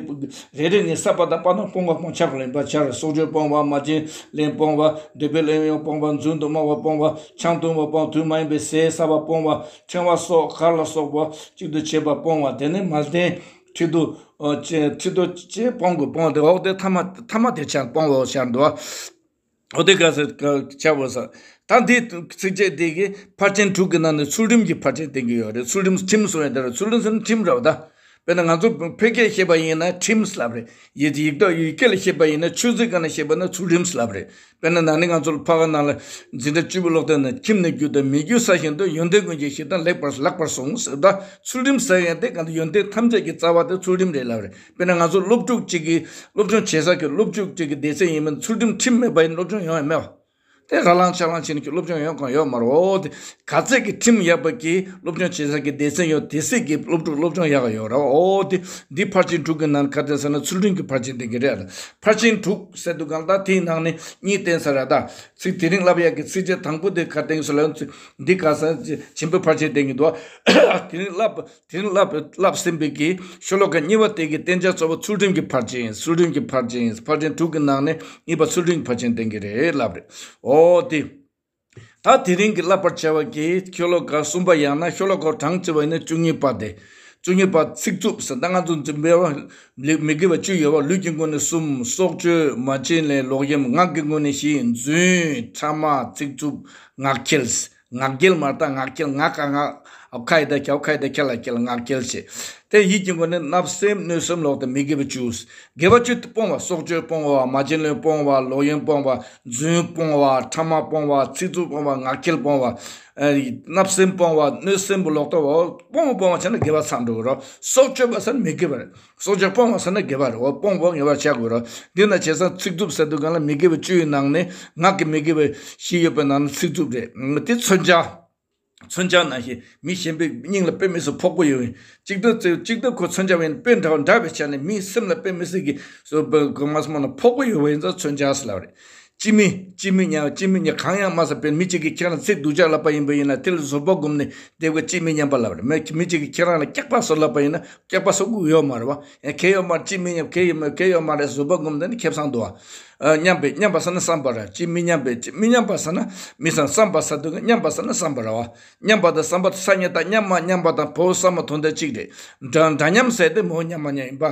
རེ་རེ་ནས་ས་པ་དང་པ་ན་སྤོང་བ་སྤོང་བྱ་ལེན་པ་བྱ་རེད། སྲོག་གཅོད་སྤོང་བ། མ་བྱིན་ལེན་སྤོང་བ། འདོད་པའི་གླེང་ཡོང་སྤོང་བ། རྫུན་དུ་སྨྲ་བ་སྤོང་བ། ཆང་འཐུང་བ་སྤོང་། དུས་མ་ཡིན་པའི་ཟས་ཟ་བ་སྤོང་བ། ཕྲེང་བ་སོགས་གར་ལ་སོགས་པ་གཅིག་ཏུ་བྱེད་པ་སྤོང་བ། དེ་ནས་མལ་སྟན། ཁྲི་གདུགས། ཨོ། ཁྲི་གདུགས་བཅས་སྤོང་དགོས། སྤོང་དེ་འོག་དེ་ཐ་མ་ཐ་མ་དེ་ཆ་སྤོང་བ་ཤར་འདུག་འོ་དེ་ག་ས་ཆ་བོ་ས། ད་འདི་ཚིགས་བཅད་འདི་གི་ཕར་ཕྱིན་དྲུག་གི་ནང་ནས་ཚུལ་ཁྲིམས་ཀྱི་ཕར་ཕྱིན་བསྟན་གྱི་ཡོད་རེད། ཚུལ་ཁྲིམས། ཁྲིམས་གསུངས་ཡ་དེ་རེད། ཚུལ་ཁྲིམས་ཟེར་ན་ཁྲིམས་རེད་བ་ད། དཔེར་ན་ང་ཚོ་བོད་སྐད་བཤད་པ་ཡིན་ན་ཁྲིམས་ལབ་རེད། ཡིག་ཡིག་ཐོག་ཡིག་སྐད་ལ་བཤད་པ་ཡིན་ན་ཆོས་ཚིག་སྒང་ལ་བཤད་པ་ན་ཚུལ་ཁྲིམས་ལབ་རེད། དཔེར་ན་ན་ནིང་ང་ཚོ་ལ་ཕ་ག་ནང་ལ་འཛིན་གྲྭ་བཅུ་པའི་སློབ་དེབ་ནང་ཁྱིམ་ནས་རྒྱུ་དང་མི་རྒྱུ་ས་བཞིན་དུ་ཡོན་ཏན་ཀུན་གྱི་གཞི་དང་ལེགས་པར་ལགས་པར་བཟུང་ཟེར། ད་ཚུལ་ཁྲིམས་ཟེར་ཡང་དེ་གང་དུ་ཡོན་ཏན་ཐམས་ཅད་ཀྱི་རྩ་བ་དེ་ཚུལ་ཁྲིམས་རེད་ལབ་རེད། དཔེར་ན་ང་ཚོ་སློབ་ཕྲུག་ཅིག་གིས་སློབ་སྦྱོང་བྱེད་ས་གི་སློབ་ཕྲུག་ཅིག་གི་སྡེ་ཚན་ཡིན་མིན་ཚུལ་ཁྲིམས་ཁྲིམས་མེད་པ་ཡིན་སློབ་སྦྱོང་ཡོང་ཡ་མེད་པ། དེ་ར་ལང་ཆ་ལང་བྱས་ནས་ཀྱི་སློབ་སྦྱོང་ཡོང་གང་ཡོད་མ་རེད། འོ་དེ་ག་ཚད་ཀྱི་ཁྲིམས་ཡག་པ་གི་སློབ་སྦྱོང་བྱེད་ས་གི་སྡེ་ཚན་ཡོད། དེ་སྲིད་ཀྱི་སློབ་ཕྲུག་སློབ་སྦྱོང་ཡག་ཡོད་རེད། འོ་དེ་འདི་ཕར་ཕྱིན་དྲུག་གི་ནང་ག་དེ་ཟེར་ན་ཚུལ་ཁྲིམས་ཀྱི་ཕར་ཕྱིན་བསྟན་གྱི་རེད། ཕར་ཕྱིན་དྲུག་ཟེར་དུས་གང་ལྟར་དེའི་ནང་ནས་གཉིས་བསྟན་ས་རེད། ད་ཚིག་དེ་རིང་བསླབ་ཡག་གི་ཚིགས་བཅད་དང་པོ་དེ་ག་བསྟན་སོང་ལབ་ན། འདི་ག་ས་ཆེན་པོའི་ཕར་ཕྱིན་བསྟན་གྱི་འདུག་དེ་རིང་བསླབ། དེ་རིང་བསླབ་བསླབ་ཟིན་པའི་གི་ཤོ་ལོ་ཀ་གཉིས་པ་དེ་གི་བསྟན་བྱ་གཙོ་བོ་ཚུལ་ཁྲིམས་ཀྱི་ཕར་ཕྱིན། ཚུལ་ཁྲིམས་ཀྱི་ཕར་ཕྱིན། ཕར་ཕྱིན་དྲུག་གི་ནང་ནས་གཉིས་པ་ཚུལ་ཁྲིམས་ཀྱི་ཕར་ཕྱིན་བསྟན་གྱི་རེད་ལབ་རེད། འོ་དེ། ད་དེ་རིང་གི་བསླབ་པར་བྱ་བ་གི་ཤོ་ལོ་ཀ་གསུམ་པ་ཡང་ན་ཤོ་ལོ་ཀ་གྲངས་བརྩིས་པ་ཡིན་ན་བཅུ་གཉིས་པ་དེ། བཅུ་གཉིས་པ་ཚིག་རྩུབ་ཟེར། ད་ང་ཚོ་འཛིན་པའི་མི་དགེ་བ་བཅུ་ཡོད་པ། ལུས་ཀྱི་ངོས་ནས་གསུམ། སྲོག་གཅོད། མ་བྱིན་ལེན། ལོག་གཡེམ། ངག་གི་ངོས་ནས་བཞི། རྫུན། ཕྲ་མ། ཚིག་རྩུབ། ངག་འཁྱལ། ངག་འཁྱལ་མ་རེད། ད་ངག་འཁྱལ། ང་ག་ང་ཨ་ཁ་ཡི་ད་ཁྱ་ཁ་ཡི་ད་ཁྱ་ལ་ཁྱལ། ངག་འཁྱལ་བྱེད། དེ་ཡིད་ཀྱི་ངོས་ནས་བརྣབ་སེམས་གནོད་སེམས་ལོག་སྟེ་མི་དགེ་བ་བཅུ། དགེ་བ་བཅུ་དེ་སྤོང་བ། སྲོག་གཅོད་སྤོང་བ། མ་བྱིན་ལེན་སྤོང་བ། ལོག་གཡེམ་སྤོང་བ། རྫུན་སྤོང་བ། ཕྲ་མ་སྤོང་བ། ཚིག་རྩུབ་སྤོང་བ། ངག་འཁྱལ་སྤོང་བ། ཨ་བརྣབ་སེམས་སྤོང་བ། གནོད་སེམས་པོ་ལོག་ལྟ་བ། སྤོང་བ་སྤོང་བ་བྱས་ན་དགེ་བ་ཚང་འགྲོ་གི་རེད། སྲོག་གཅོད་པ་ཟེར་ན་མི་དགེ་བ་རེད། སྲོག་གཅོད་སྤོང་བ་ཟེར་ན་དགེ་བ་རེད། འོ་སྤོང་བ་ངེས་པར་བྱ་དགོས་རེད། འདི་ན་བྱས་ཙང་ཚིག་རྩུབ་ཟེར་དུས་གང་ལ་མི་དགེ་བ་བཅུ་ཡི་ནང་ནས་ངག་གི་མི་དགེ་བ་བཞི་ཡོད་པའི་ནང་ནས་ཚིག་རྩུབ་རེད། དེ་མཚོན་བྱ། མཚོན་བྱ་ནང་བཞིན་མི་གཞན་པའི་སྙིང་ལ་དཔེ་མི་སྲིད་ཕོག་པོ་ཡོད་པ་ཡིན། གཅིག་ཏུ་བརྩི་གཅིག་ཏུ་ཁོ་མཚོན་བྱ་བ་ཡིན། དཔེ་འདྲ་བ་འདྲ་བའི་ཆ་ནས་མིའི་སེམས་ལ་དཔེ་མི་སྲིད་ཀྱི་སོ་པ་གོ་མ་སོང་ན་ཕོག་པོ་ཡོད་པ་ཡིན་ཙང་མཚོན་བྱ་ཟེར་ལབ་རེད། ཅི་མི་ཅི་མི་སྙམ། ཅི་མི་སྙམ། གང་ཡང་མ་ཟད་པའི་མི་གཅིག་གིས་ཁྱེད་རང་ཚིག་སྡུག་ཅག་ལབ་པ་ཡིན་པ་ཡིན་ན་དེ་ལ་བཟོད་པ་བསྒོམས་ནས་བསྡད་དགོས། ཅི་མི་སྙམ་པ་ལབ་རེད། མི་མི་གཅིག་གིས་ཁྱེད་རང་ལ་སྐྱག་པ་ཟེར་ལབ་པ་ཡིན་ན་སྐྱག་པ་ཟེར་དགོས་ཡོད་མ་རེད་བ། ཡང་ཁེ་ཡོད་མ་རེད། ཅི་མི་སྙམ། ཁེ་ཡོད་མ་ཁེ་ཡོད་མ་རེད། བཟོད་པ་བསྒོམས་ནས་ནི་ཁེ་བཟང་འདུག་བ། ཨ་སྙམ་པའི། སྙམ་པ་ཟེར་ན་བསམ་པ་རེད། ཅི་མི་སྙམ་པའི། ཅི་མི་སྙམ་པ་ཟེར་ན་མི་བསམ། བསམ་པ་ཟེར་དུས་སྙམ་པ་ཟེར་ན་བསམ་པ་རེད་བ། སྙམ་པ་དང་བསམ་པ་དང་ས་ཉ་ད་སྙམ་མ་སྙམ་པ་དང་བོ་ས་མ་དོན་དག་གཅིག་རེད། འདྲ་འདྲ་མཉམ་ཟེར་དེ་མོ་སྙམ་མ་མཉམ་ཡིན་པ།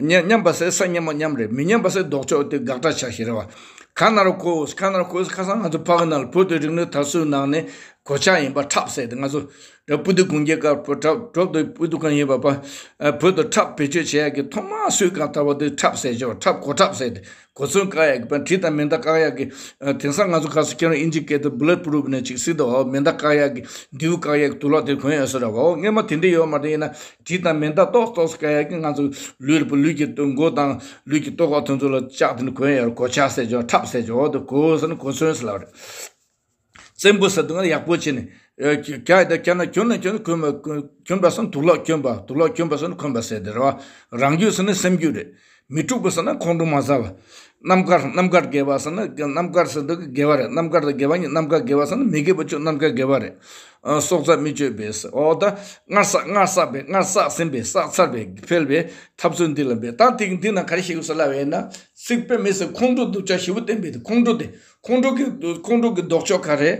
མཉམ་མཉམ་པ་ཟེར་ས་མཉམ་མ་མཉམ་རེད། མི་མཉམ་པ་ཟེར་ལྡོག་ཕྱོགས་དེ་དགག་སྒྲ་ཆགས་ཤིག་རེད་བ། ག་ན་རོ་གོ། ག་ན་རོ་གོ། ཁ་སང་ང་ཚོ་ཕ་གི་ནང་ལ་བོད་དུ་རིག་གནས་དར་སྲོལ་ནང་ནས་གོ་ཆ་ཡིན་པ་འཁྲབ་ཟེར་དེ། ང་ཚོ་ད་སྤུ་དུ་དགུང་རྒྱལ་སྐབས་བོད་འཁྲབ་གྲོགས་དུ་སྤུ་དུ་གང་ཡིན་པ་པ། བོད་དུ་འཁྲབ་བེད་སྤྱོད་བྱེད་ཡག་གི་ཐོག་མ་སུས་གང་ལྟར་བ་དུ་འཁྲབ་ཟེར་ཅོག་འཁྲབ་གོ་འཁྲབ་ཟེར་དེ། གོ་མཚོན་བཀག་ཡག་གི་པ་གྲི་དང་མེ་མདའ་བཀག་ཡག་གི། དེང་སང་ང་ཚོ་ག་སུ་ཁྱེད་རང་ཨིན་ཇི་སྐད་དུ་བུ་ལེཊ་པུ་རུབ་ནས་ཅིག་སྲིད་དོ། མེ་མདའ་བཀག་ཡག་གི་མདེའུ་བཀག་ཡག་གི་དུག་ལོག་དེ་གོན་ཡོད་ས་ར་བ། འོ་སྔོན་མ་དེ་འདྲ་ཡོད་མ་རེད། ཡིན་ན་གྲི་དང་མེ་མདའ་ཏོག་ཏོག་བཀག་ཡག་གི་ང་ཚོ་ལུས་ལ་ལུས་ཀྱི་མགོ་དང་ལུས་ཀྱི་ལྟོ་གོས་དེ་ཚོ་ལ་ལྕགས་དེ་འདྲ་གོན་ཡོད་ར། གོ་ཆ་ཟེར་ཅོག་འཁྲབ་ཟེར་ཅོག་འོ་དེ་གོ་ཟེར་ན་གོ་མཚོན་ཟེར་ལབ་རེད། བཙན་པོ་ཟེར་དུས་ང་ཡག་པོ་བྱས་ནས། ཨེ། ག་ཡི་ད་ག་ན་གྱོན་ན་གྱོན་ན་གྱོན་པ་གྱོན་པ་ཟེར་ན་དུག་ལོག་གྱོན་པ། དུག་ལོག་གྱོན་པ་ཟེར་ན་གོན་པ་ཟེར་དེ་རེད་བ། རང་རྒྱུད་ཟེར་ན་སེམས་རྒྱུད་རེད། མི་འཁྲུགས་པ་ཟེར་ན་ཁོང་ཁྲོ་མ་ཟ་བ། རྣམ་དཀར། རྣམ་དཀར་དགེ་བ་ཟེར་ན་རྣམ་དཀར་ཟེར་དུས་དགེ་བ་རེད། རྣམ་དཀར་དང་དགེ་བ་གཉིས། རྣམ་དཀར་དགེ་བ་ཟེར་ན་མི་དགེ་བ་བཅུ་རྣམ་དཀར་དགེ་བ་རེད། ཨ་སྲོག་རྩ་མི་གཅོད་པའི་ཟེར། འོ་ད་སྔར་བསགས། སྔར་བསགས་པའི། སྔར་བསགས་ཟིན་པའི། བསགས་ཚར་བའི་འཕེལ་བའི་ཐབས་ཚུལ་འདི་ལ་འབད། ད་དེ་འདི་ན་ག་རེ་ཞིག་ཡོད་ཟེར་ལབ་ཡིན་ན། ཚིག་དཔེ་མི་སྲིད་ཁོང་ཁྲོ་སྡུག་ཅག་ཞེ་པོ་བསྟན་པའི་དེ། ཁོང་ཁྲོ་དེ། ཁོང་ཁྲོ་གི་ཁོང་ཁྲོ་གི་ལྡོག་ཕྱོགས་ག་རེ།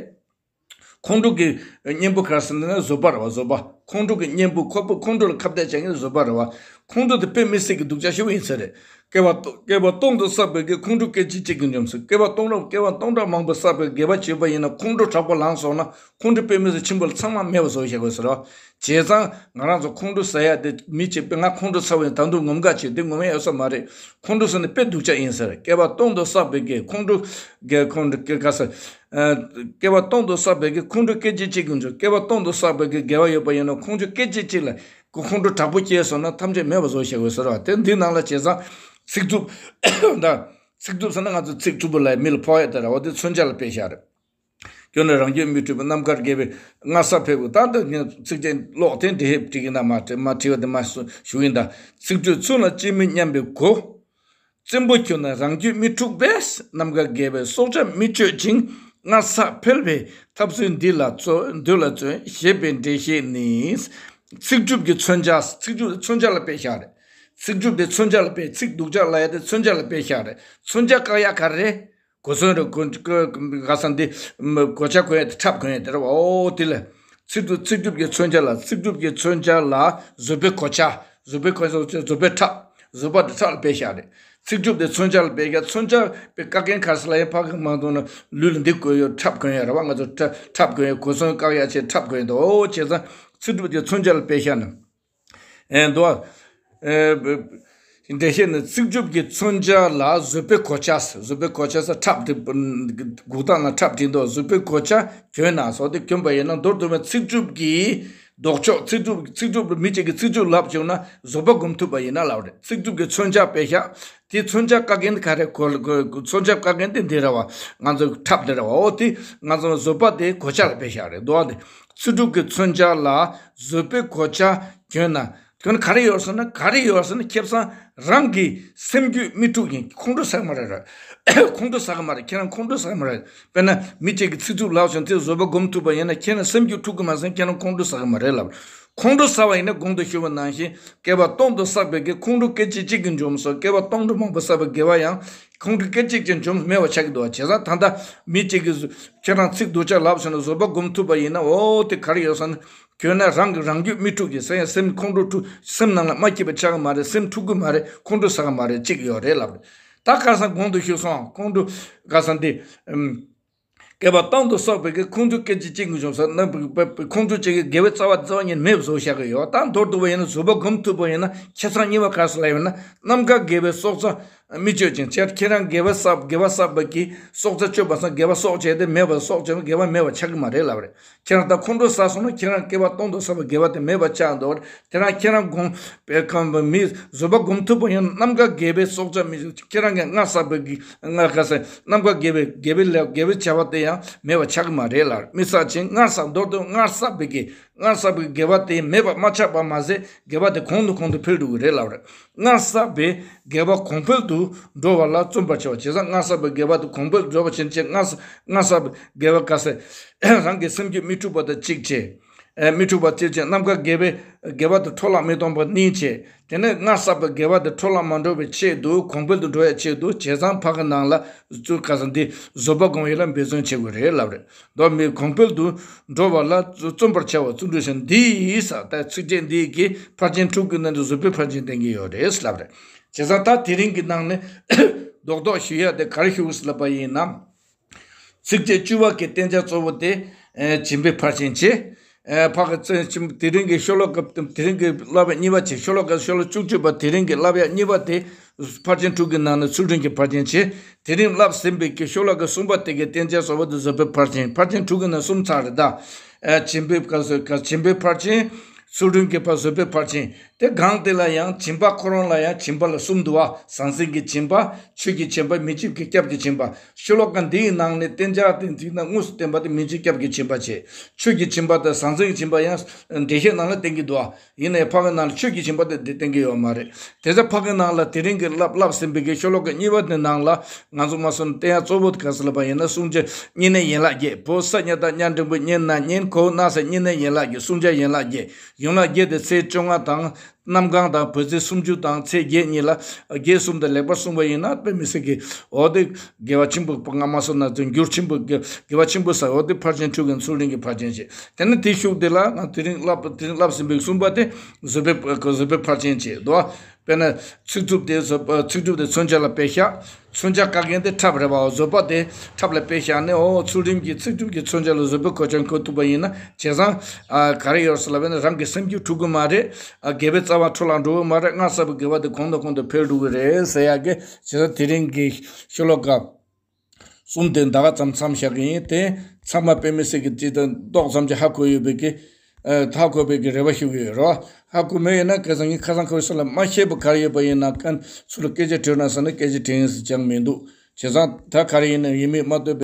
ཁོང་ཁྲོ་གི་གཉེན་པོ་ག་རེ་ཟེར་ན་བཟོད་པ་རེད་བ། བཟོད་པ། ཁོང་ཁྲོ་གི་གཉེན་པོ། ཁོ་པོ་ཁོང་ཁྲོ་ལ་ཁ་གཏད་བྱེད་མཁན་བཟོད་པ་རེད་བ། ཁོང་ཁྲོ་དེ་དཔེ་མི་སྲིད་ཀྱི་སྡུག་ཅག་ཞེ་པོ་ཡིན་ས་རེད། བསྐལ་པ་བསྐལ་པ་སྟོང་དུ་བསགས་པའི་དགེ། ཁོང་ཁྲོ་སྐད་ཅིག་གཅིག་གིས་འཇོམས་ཟེར། བསྐལ་པ་སྟོང་རབ། བསྐལ་པ་སྟོང་ཕྲག་མང་པོ་བསགས་པའི་དགེ་བ་བྱས་པ་ཡིན་ན་ཁོང་ཁྲོ་དྲག་པོ་ལངས་སོང་ན་ཁོང་ཁྲོ་དཔེ་མི་སྲིད་ཆེན་པོ་ལ་ཚང་མ་མེད་པ་བཟོ་བྱེད་དགོས་ཟེར་བ། བྱས་ཙང་ང་རང་ཚོ་ཁོང་ཁྲོ་ཟ་ཡ་དེ་མི་གཅིག་པས་ང་ཁོང་ཁྲོ་ཟ་བ་ཡིན། ད་དུང་ངོམ་ག་བྱེད་དེ་ངོམ་ཡ་ཡོད་ས་མ་རེད། ཁོང་ཁྲོ་ཟ་ནི་དཔེ་སྡུག་ཅག་ཡིན་ཟེར། བསྐལ་པ་སྟོང་དུ་བསགས་པའི་དགེ། ཁོང་ཁྲོ་དགེ། ཁོང་ཁྲོ་དགེ་ག་ཟེར། ཨ་བསྐལ་པ་སྟོང་དུ་བསགས་པའི་དགེ། ཁོང་ཁྲོ་སྐད་ཅིག་གཅིག་གིས་འཇོམས། བསྐལ་པ་སྟོང་དུ་བསགས་པའི་དགེ། དགེ་བ་ཡོད་པ་ཡིན་ན་ཁོང་ཁྲོ་སྐད་ཅིག་གཅིག་ལ་ཁོ་ཁོང་ཁྲོ་དྲག་པོ་སྐྱེས་སོང་ན་ཐམས་ཅད་མེད་པ་བཟོ་བྱེད་དགོས་ཟེར་བ། དེ་འདི་ནང་ལ་བྱས་ཙང་ཚིག་རྩུབ་དང་། ཚིག་རྩུབ་ཟེར་ན་ང་ཚོ་ཚིག་རྩུབ་པོ་ལ་མི་ལ་ཕོག་ཡ་དེ་ར་བ། དེ་མཚོན་བྱ་ལ་དཔེ་བཞག་རེད། སྐྱོན་ནི་རང་རྒྱུད་མི་འཁྲུགས་པའི། རྣམ་དཀར་དགེ་བའི་སྔར་བསགས་འཕེལ་བའི། ད་ལྟ་ངས་ཚིགས་བཅད་ཀློག་སྟེ་འགྲེལ་བཤད་བྲིས་ཀྱི་ན་མ་བྲི་མ་བྲིས་པ་དེ་མ་ཞུ་ཞུ་ཡིན་ད། ཚིག་རྩུབ་ཚུལ་ལ་ཅི་མི་སྙམ་པའི་གོ། བཙན་པོ་ཁྱོད་ན་རང་རྒྱུད་མི་འཁྲུགས་པས། རྣམ་དཀར་དགེ་བའི་སྲོག་ཆགས་མི་གཅོད་ཅིང་། སྔར་བསགས་འཕེལ་བའི་ཐབས་ཚུལ་འདི་ལ་བརྩོན། འདི་ལ་བརྩོན་ཞེས་པའི་འགྲེལ་བཤད་ནི། ཚིག་རྩུབ་ཀྱི་མཚོན་བྱ། ཚིག་རྩུབ་མཚོན་བྱ་ལ་དཔེ་བཞག་རེད། ཚིག་རྩུབ་དེ་མཚོན་བྱ་ལ་དཔེ། ཚིག་སྡུག་ཅག་ལབ་ཡ་དེ་མཚོན་བྱ་ལ་དཔེ་བཞག་རེད། མཚོན་བྱ་བཀག་ཡ་ག་རེ་རེད། གོ་མཚོན་རེད། གོ་གོ་ག་ས་འདི་གོ་ཆ་གོན་ཡ་དེ་འཁྲབ་གོན་ཡ་དེ་རེད་བ། འོ་དེ་ལ། ཚིག་རྩུབ། ཚིག་རྩུབ་ཀྱི་མཚོན་བྱ་ལ། ཚིག་རྩུབ་ཀྱི་མཚོན་བྱ་ལ་བཟོད་པའི་གོ་ཆ། བཟོད་པའི་གོ་ཆ། བཟོད་པའི་འཁྲབ། བཟོད་པ་དེ་འཁྲབ་ལ་དཔེ་བཞག་རེད། ཚིག་རྩུབ་དེ་མཚོན་བྱ་ལ་དཔེ་བཞག་མཚོན་བྱ་དཔེ་བཀག་མཁན་ག་རེ་ཟེར་ལབ་ཡ། ཕ་གི་མ་མཐོང་ན་ལུས་ལ་འདི་གོན་ཡོད། འཁྲབ་གོན་ཡོད་རེད་བ། ང་ཚོ་འཁྲབ་འཁྲབ་གོན་ཡོད། གོ་མཚོན་བཀག་ཡ་བྱས་འཁྲབ་གོན་ཡོད་དོ། འོ་བྱས་ཙང་ཚིག་རྩུབ་དེ་མཚོན་བྱ་ལ་དཔེ་བཞག་ན། ཨེ་འདུག་ཨ། ཨེ་འགྲེལ་བཤད་ནི། ཚིག་རྩུབ་ཀྱི་མཚོན་བྱ་ལ་བཟོད་པའི་གོ་ཆ། བཟོད་པའི་གོ་ཆ་ཟེར་འཁྲབ་དེ་འགུག་སྟངས་ལ་འཁྲབ་བྲིས་འདུག་བཟོད་པའི་གོ་ཆ་གྱོན་ན་སོགས་དེ་གྱོན་པ་ཡིན་ན། མདོར་བསྡུ་བའི་ཚིག་རྩུབ་ཀྱི་ ལྡོག་ཕྱོགས་ཚིག་གྲུབ་ཚིག་གྲུབ་མི་གཅིག་གིས་ཚིག་གྲུབ་ལབ་བྱུང་ན་བཟོད་པ་སྒོམ་ཐུབ་པ་ཡིན་ན་ལབ་རེད། ཚིག་གྲུབ་ཀྱི་མཚོན་བྱ་དཔེ་བཞག་དེ་མཚོན་བྱ་བཀག་མཁན་དེ་ག་རེ་གོ་གོ་མཚོན་བྱ་བཀག་མཁན་དེ་འདི་རེད་བ། ང་ཚོ་ཁྲབ་འདི་རེད་བ། འོ་དེ་ང་ཚོ་བཟོད་པ་དེ་གོ་ཆ་ལ་དཔེ་བཞག་རེད་འདུག་བ། དེ་ཚིག་གྲུབ་ཀྱི་མཚོན་བྱ་ལ་བཟོད་པའི་གོ་ཆ་གྱོན་ན། དོན་ག་རེ་ཡོད་ཟེར་ན། ག་རེ་ཡོད་ཟེར་ན། ཁེ་བཟང་རང་གི་སེམས་རྒྱུད་མི་འཁྲུགས་ཡིན། ཁོང་ཁྲོ་ཟ་གི་མ་རེད་ར། ཁོང་ཁྲོ་ཟ་གི་མ་རེད། ཁྱེད་རང་ཁོང་ཁྲོ་ཟ་གི་མ་རེད། དཔེར་ན་མི་གཅིག་གིས་ཚིག་རྩུབ་ལབ་བྱུང་དེ་བཟོད་པ་སྒོམ་ཐུབ་པ་ཡིན་ན་ཁྱེད་རང་སེམས་རྒྱུད་འཁྲུག་གི་མ་ཟད་ཁྱེད་རང་ཁོང་ཁྲོ་ཟ་གི་མ་རེད་ལབ། ཁོང་ཁྲོ་ཟ་བ་ཡིན་ན་གོང་དུ་ཞུས་པ་ནང་བཞིན་བསྐལ་པ་སྟོང་དུ་བསགས་པའི་གི་ཁོང་ཁྲོ་སྐད་ཅིག་གཅིག་གིས་འཇོམས་སོ། བསྐལ་པ་སྟོང་ཕྲག་མང་པོ་བསགས་པའི་དགེ་བ་ཡང་ཁོང་ཁྲོ་སྐད་ཅིག་གིས་འཇོམས་མེད་པ་ཆགས་ཀྱི་འདུག་བ། བྱས་ཙང་ད་ལྟ་མི་གཅིག་གིས་ཁྱེད་རང་ཚིག་སྡུག་ཅག་ལབ་བྱུང་ན་བཟོད་པ་སྒོམ་ཐུབ་པ་ཡིན་ན། འོ་དེ་ག་རེ་ཡོད་ཟེར་ན། གྱོན་ན་རང་གི་རང་རྒྱུད་མི་འཁྲུགས་ཀྱི་སེམས་སེམས་ཁོང་ཁྲོ་འཁྲུག་སེམས་ནང་ལ་མ་སྐྱིད་པ་ཆགས་ཀྱི་མ་རེད། སེམས་འཁྲུག་གི་མ་རེད། ཁོང་ཁྲོ་ཟ་གི་མ་རེད། གཅིག་ཡོད་རེད་ལབ་རེད། ད་ཁ་སང་གོང་དུ་ཞུས་སོང་། ཁོང་ཁྲོ་ཁ་སང་འདི་ཨམ། བསྐལ་པ་སྟོང་དུ་བསགས་པའི་གི་ཁོང་ཁྲོ་སྐད་ཅིག་གཅིག་གིས་འཇོམས་ས་ན། ཁོང་ཁྲོ་གཅིག་གི་དགེ་བའི་རྩ་བ་རྩ་བ་ཉིད་མེད་པ་བཟོ་བཞག་གི་ཡོད། ད་མདོར་བསྡུ་བ་ཡིན་ན་བཟོད་པ་སྒོམ་ཐུབ་པ་ཡིན་ན་ཁེ་བཟང་གཉིས་པ་ག་རེ་ཟེར་ལབ་ཡོད་ན། ནམ་མཁའ་དགེ་བའི་སྲོག་རྩ་མི་གཅོད་ཅིང་། ཁྱེད་ཁྱེད་རང་དགེ་བ་བསགས་དགེ་བ་བསགས་པ་གི་སྲོག་རྩ་གཅོད་པ་སང་དགེ་བ་སྲོག་བཅད་དེ་མེད་པ་སྲོག་བཅད་ན་དགེ་བ་མེད་པ་ཆགས་ཀྱི་མ་རེད་ལབ་རེད། ཁྱེད་རང་ད་ཁོང་ཁྲོ་ཟ་སོང་ན་ཁྱེད་རང་བསྐལ་པ་སྟོང་དུ་བསགས་པའི་དགེ་བ་དེ་མེད་པ་ཆགས་འགྲོ་བ་རེད། དེ་རང་ཁྱེད་རང་སྒོམ་པའི་ཁམས་པ་མི་བཟོད་པ་སྒོམ་ཐུབ་པ་ཡིན་ན་ནམ་མཁའ་དགེ་བའི་སྲོག་རྩ་མི་ཁྱེད་རང་གིས་སྔར་བསགས་པའི་གི་སྔར་ག་ཟེར་ནམ་མཁའ་དགེ་བའི་དགེ་བའི་ལས་དགེ་བའི་བྱ་བ་དེ་ཡང་མེད་པ་ཆགས་ཀྱི་མ་རེད་ལབ། མི་བསགས་ཅིང་སྔར་བསགས་མདོར་བསྡུ་སྔར་བསགས་པའི་གི་སྔར་བསགས་པའི་དགེ་བ་དེ་མེད་པ་མ་ཆགས་པ་མ་ཟད་དགེ་བ་དེ་གོང་དུ་གོང་དུ་འཕེལ་འགྲོ་གི་རེད་ལབ་རེད། སྔར་བསགས་པའི་དགེ་བ་གོང་འཕེལ་དུ་འགྲོ་བ་ལ་བརྩོན་པར་བྱ་བ། བྱས་ཙང་སྔར་བསགས་པའི་དགེ་བ་དེ་གོང་འཕེལ་དུ་འགྲོ་བ་བྱེད་ཆེད་སྔར་སྔར་བསགས་པའི་དགེ་བ་ག་ཟེར་རང་གི་སེམས་རྒྱུད་མི་འཁྲུགས་པ་དང་གཅིག་བྱས། ཨེ་མི་འཁྲུགས་པ་གཅིག་བྱས། ནམ་མཁའ་དགེ་བའི་དགེ་བ་དེ་འཕྲོ་བརླག་མི་གཏོང་བ་གཉིས་བྱས། དེ་ནས་སྔར་བསགས་པའི་དགེ་བ་དེ་འཕྲོ་བརླག་མ་འགྲོ་བའི་ཆེད་དུ་གོང་འཕེལ་དུ་འགྲོ་ཡའི་ཆེད་དུ་བྱས་ཙང་ཕ་གི་ནང་ལ་བཙུན་ག་ཟེར་འདི་བཟོད་པ་སྒོམ་ཡས་ལ་འབད་བརྩོན་བྱེད་དགོས་རེད་ལབ་རེད། མདོར་མི་གོང་འཕེལ་དུ་འགྲོ་བ་ལ་བརྩོན་པར་བྱ་བ། བརྩོན་འགྲུས་ཟེར་འདི་ཡིས་ས་ད་ཚིགས་བཅད་འདི་གི་ཕར་ཕྱིན་དྲུག་གི་ནང་དུ་བཟོད་པའི་ཕར་ཕྱིན་བསྟན་གྱི་ཡོད་རེད་ལབ་རེད། བྱས་ཙང་ད་དེ་རིང་གི་ནང་ནས་རྡོག་རྡོག་ཞུ་ཡ་དེ་ག་རེ་ཞུ་དགོས་ལབ་པ་ཡིན་ན། ཚིགས་བཅད་བཅུ་པ་གི་བསྟན་བྱ་གཙོ་བོ་དེ་ཨེ་སྦྱིན་པའི་ཕར་ཕྱིན་བྱས། ཨེ་ཕ་གི་བརྩོན་དེ་རིང་གི་ཤོ་ལོ་ཀ་དེ་རིང་གི་བསླབ་པ་གཉིས་པ་བྱས། ཤོ་ལོ་ཀ་ཤོ་ལོ་བཅུ་གཅིག་པ་དེ་རིང་གི་བསླབ་པ་གཉིས་པ་དེ་ཕར་ཕྱིན་དྲུག་གི་ནང་ནས་ཚུལ་ཁྲིམས་ཀྱི་ཕར་ཕྱིན་བྱས། དེ་རིང་བསླབ་ཟིན་པའི་གི་ཤོ་ལོ་ཀ་གསུམ་པ་དེ་གི་བསྟན་བྱ་གཙོ་བོ་དེ་བཟོད་པའི་ཕར་ཕྱིན། ཕར་ཕྱིན་དྲུག་གི་ནང་གསུམ་ཚར་རེད་ད། ཨེ་སྦྱིན་པའི་སྐབས་སུ་སྦྱིན་པའི་ཕར་ཕྱིན། ཚུལ་ཁྲིམས་ཀྱི་ཕར་བཟོད་པའི་ཕར་ཕྱིན། དེ་སྒང་དེ་ལ་ཡང་སྦྱིན་པ་ཁོ་རང་ལ་ཡང་སྦྱིན་པ་ལ་གསུམ་འདུག་བ། ཟང་ཟིང་གི་སྦྱིན་པ། ཆོས་ཀྱི་སྦྱིན་པ། མི་འཇིགས་ཀྱི་སྐྱབས་ཀྱི་སྦྱིན་པ། ཤོ་ལོ་ཀ་འདིའི་ནང་ནས་བསྟན་བྱ་དེ་འདི་ན་དངོས་སུ་བསྟན་པ་དེ་མི་འཇིགས་སྐྱབས་ཀྱི་སྦྱིན་པ་བྱས། ཆོས་ཀྱི་སྦྱིན་པ་དང་ཟང་ཟིང་གི་སྦྱིན་པ་ཡང་འགྲེལ་བཤད་ནང་ལ་བསྟན་གྱི་འདུག་བ། ཡིན་ནའི་ཕ་གི་ནང་ལ་ཆོས་ཀྱི་སྦྱིན་པ་དེ་འདི་བསྟན་གྱི་ཡོད་མ་རེད། དེ་ཚེ་ཕ་གི་ནང་ལ་དེ་རིང་གི་བསླབ་བསླབ་ཟིན་པའི་གི་ཤོ་ལོ་ཀ་གཉིས་པ་དེ་ནང་ལ་ང་ཚོ་མ་སོན་བསྟན་ཡ་གཙོ་བོ་དེ་ག་ཟེར་ལབ་པ་ཡིན་ན། བསྲུང་བྱ་བསྙེན་གནས་ཡན་ལག་བརྒྱད། བོ་ས་ཉ་བཏགས་གཉའ་འགྲེང་བུ་གཉན་ན་གཉེན། གོ་ན་ས་བསྙེན་གནས་ཡན་ལག་བརྒྱད། བསྲུང་བྱ་ཡན་ལག་བརྒྱད། ཡན་ལག་བརྒྱད་དེ་ཚེས་བཅོ་ལྔ་དང་གནམ་གང་དང་བོད་ཚེས་སུམ་ཅུ་དང་ཚེས་བརྒྱད་གཉིས་ལ་བརྒྱད་གསུམ་དང་ལེགས་པར་བསྲུངས་པ་ཡིན་ན་དཔེ་མི་སྲིད་ཀྱི་འོ་དེ་དགེ་བ་ཆེན་པོ་སྔ་མ་སོང་ན་དེ་འགྱུར་ཆེན་པོ་དགེ་དགེ་བ་ཆེན་པོ་ཟེར། འོ་དེ་ཕར་ཕྱིན་དྲུག་གི་ཚུལ་ཁྲིམས་ཀྱི་ཕར་ཕྱིན་བྱེད། དེ་ནི་དེ་ཤུགས་དེ་ལ་ང་དེ་རིང་བསླབ་དེ་རིང་བསླབ་ཟིན་པའི་གསུམ་པ་དེ་བཟོད་པའི་བཟོད་པའི་ཕར་ཕྱིན་བྱེད་དོ། དཔེར་ན་ཚིག་རྩུབ་དེ་བཟོད་པ་ཚིག་རྩུབ་དེ་མཚོན་བྱ་ལ་དཔེ་བཞག་མཚོན་བྱ་བཀག་མཁན་དེ་ཁྲབ་རེད་པ། བཟོད་པ་དེ་ཁྲབ་ལ་དཔེ་བཞག་ནས་འོ་ཚུལ་ཁྲིམས་ཀྱི་ཚིག་རྩུབ་ཀྱི་མཚོན་བྱ་ལ་བཟོད་པའི་གོ་ཆ་གྱོན་ཐུབ་པ་ཡིན་ན་བྱས་ཙང་ཨ་ག་རེ་ཡོད་ཟེར་ལབ་པ་ཡིན་ན་རང་གི་སེམས་རྒྱུད་འཁྲུག་གི་མ་རེད། ཨ་དགེ་བའི་རྩ་བ་འཕྲོ་བརླག་འགྲོ་གི་མ་རེད། སྔར་བསགས་པའི་དགེ་བ་དེ་གོང་དུ་གོང་དུ་འཕེལ་འགྲོ་གི་རེད་ཟེར་ཡག་གི། བྱས་ཙང་དེ་རིང་གི་ཤོ་ལོ་ཀ་གསུམ་དེ་ད་ག་ཙམ་མཚམས་བཞག་གི་ཡིན། དེ་ཚང་མ་དཔེ་མི་སྲིད་ཀྱི་ཅིག་དང་ཏོག་ཙམ་ཅིག་ཧ་གོ་ཡོད་པའི་གི་ཨ་ཧ་གོ་བའི་གི་རེ་བ་ཞུ་གི་ཡོད་རེད་བ། ཧ་གོ་མེད་ཡོད་ན་ཁ་སང་ངས་ཁ་སང་ཁ་སང་ལ་མ་ཤེས་པ་ག་རེ་ཡོད་པ་ཡིན་ན་ཁ་ཚུར་ལ་སྐད་ཆ་དྲིས་ན་ཟེར་ན་སྐད་ཆ་དྲིས་ཡིན་ཟེར་ཅང་མི་འདུག་བྱས་ཙང་ད་ག་རེ་ཡིན་ན་ཡིན་མིན་མ་ལྟོས་པའི་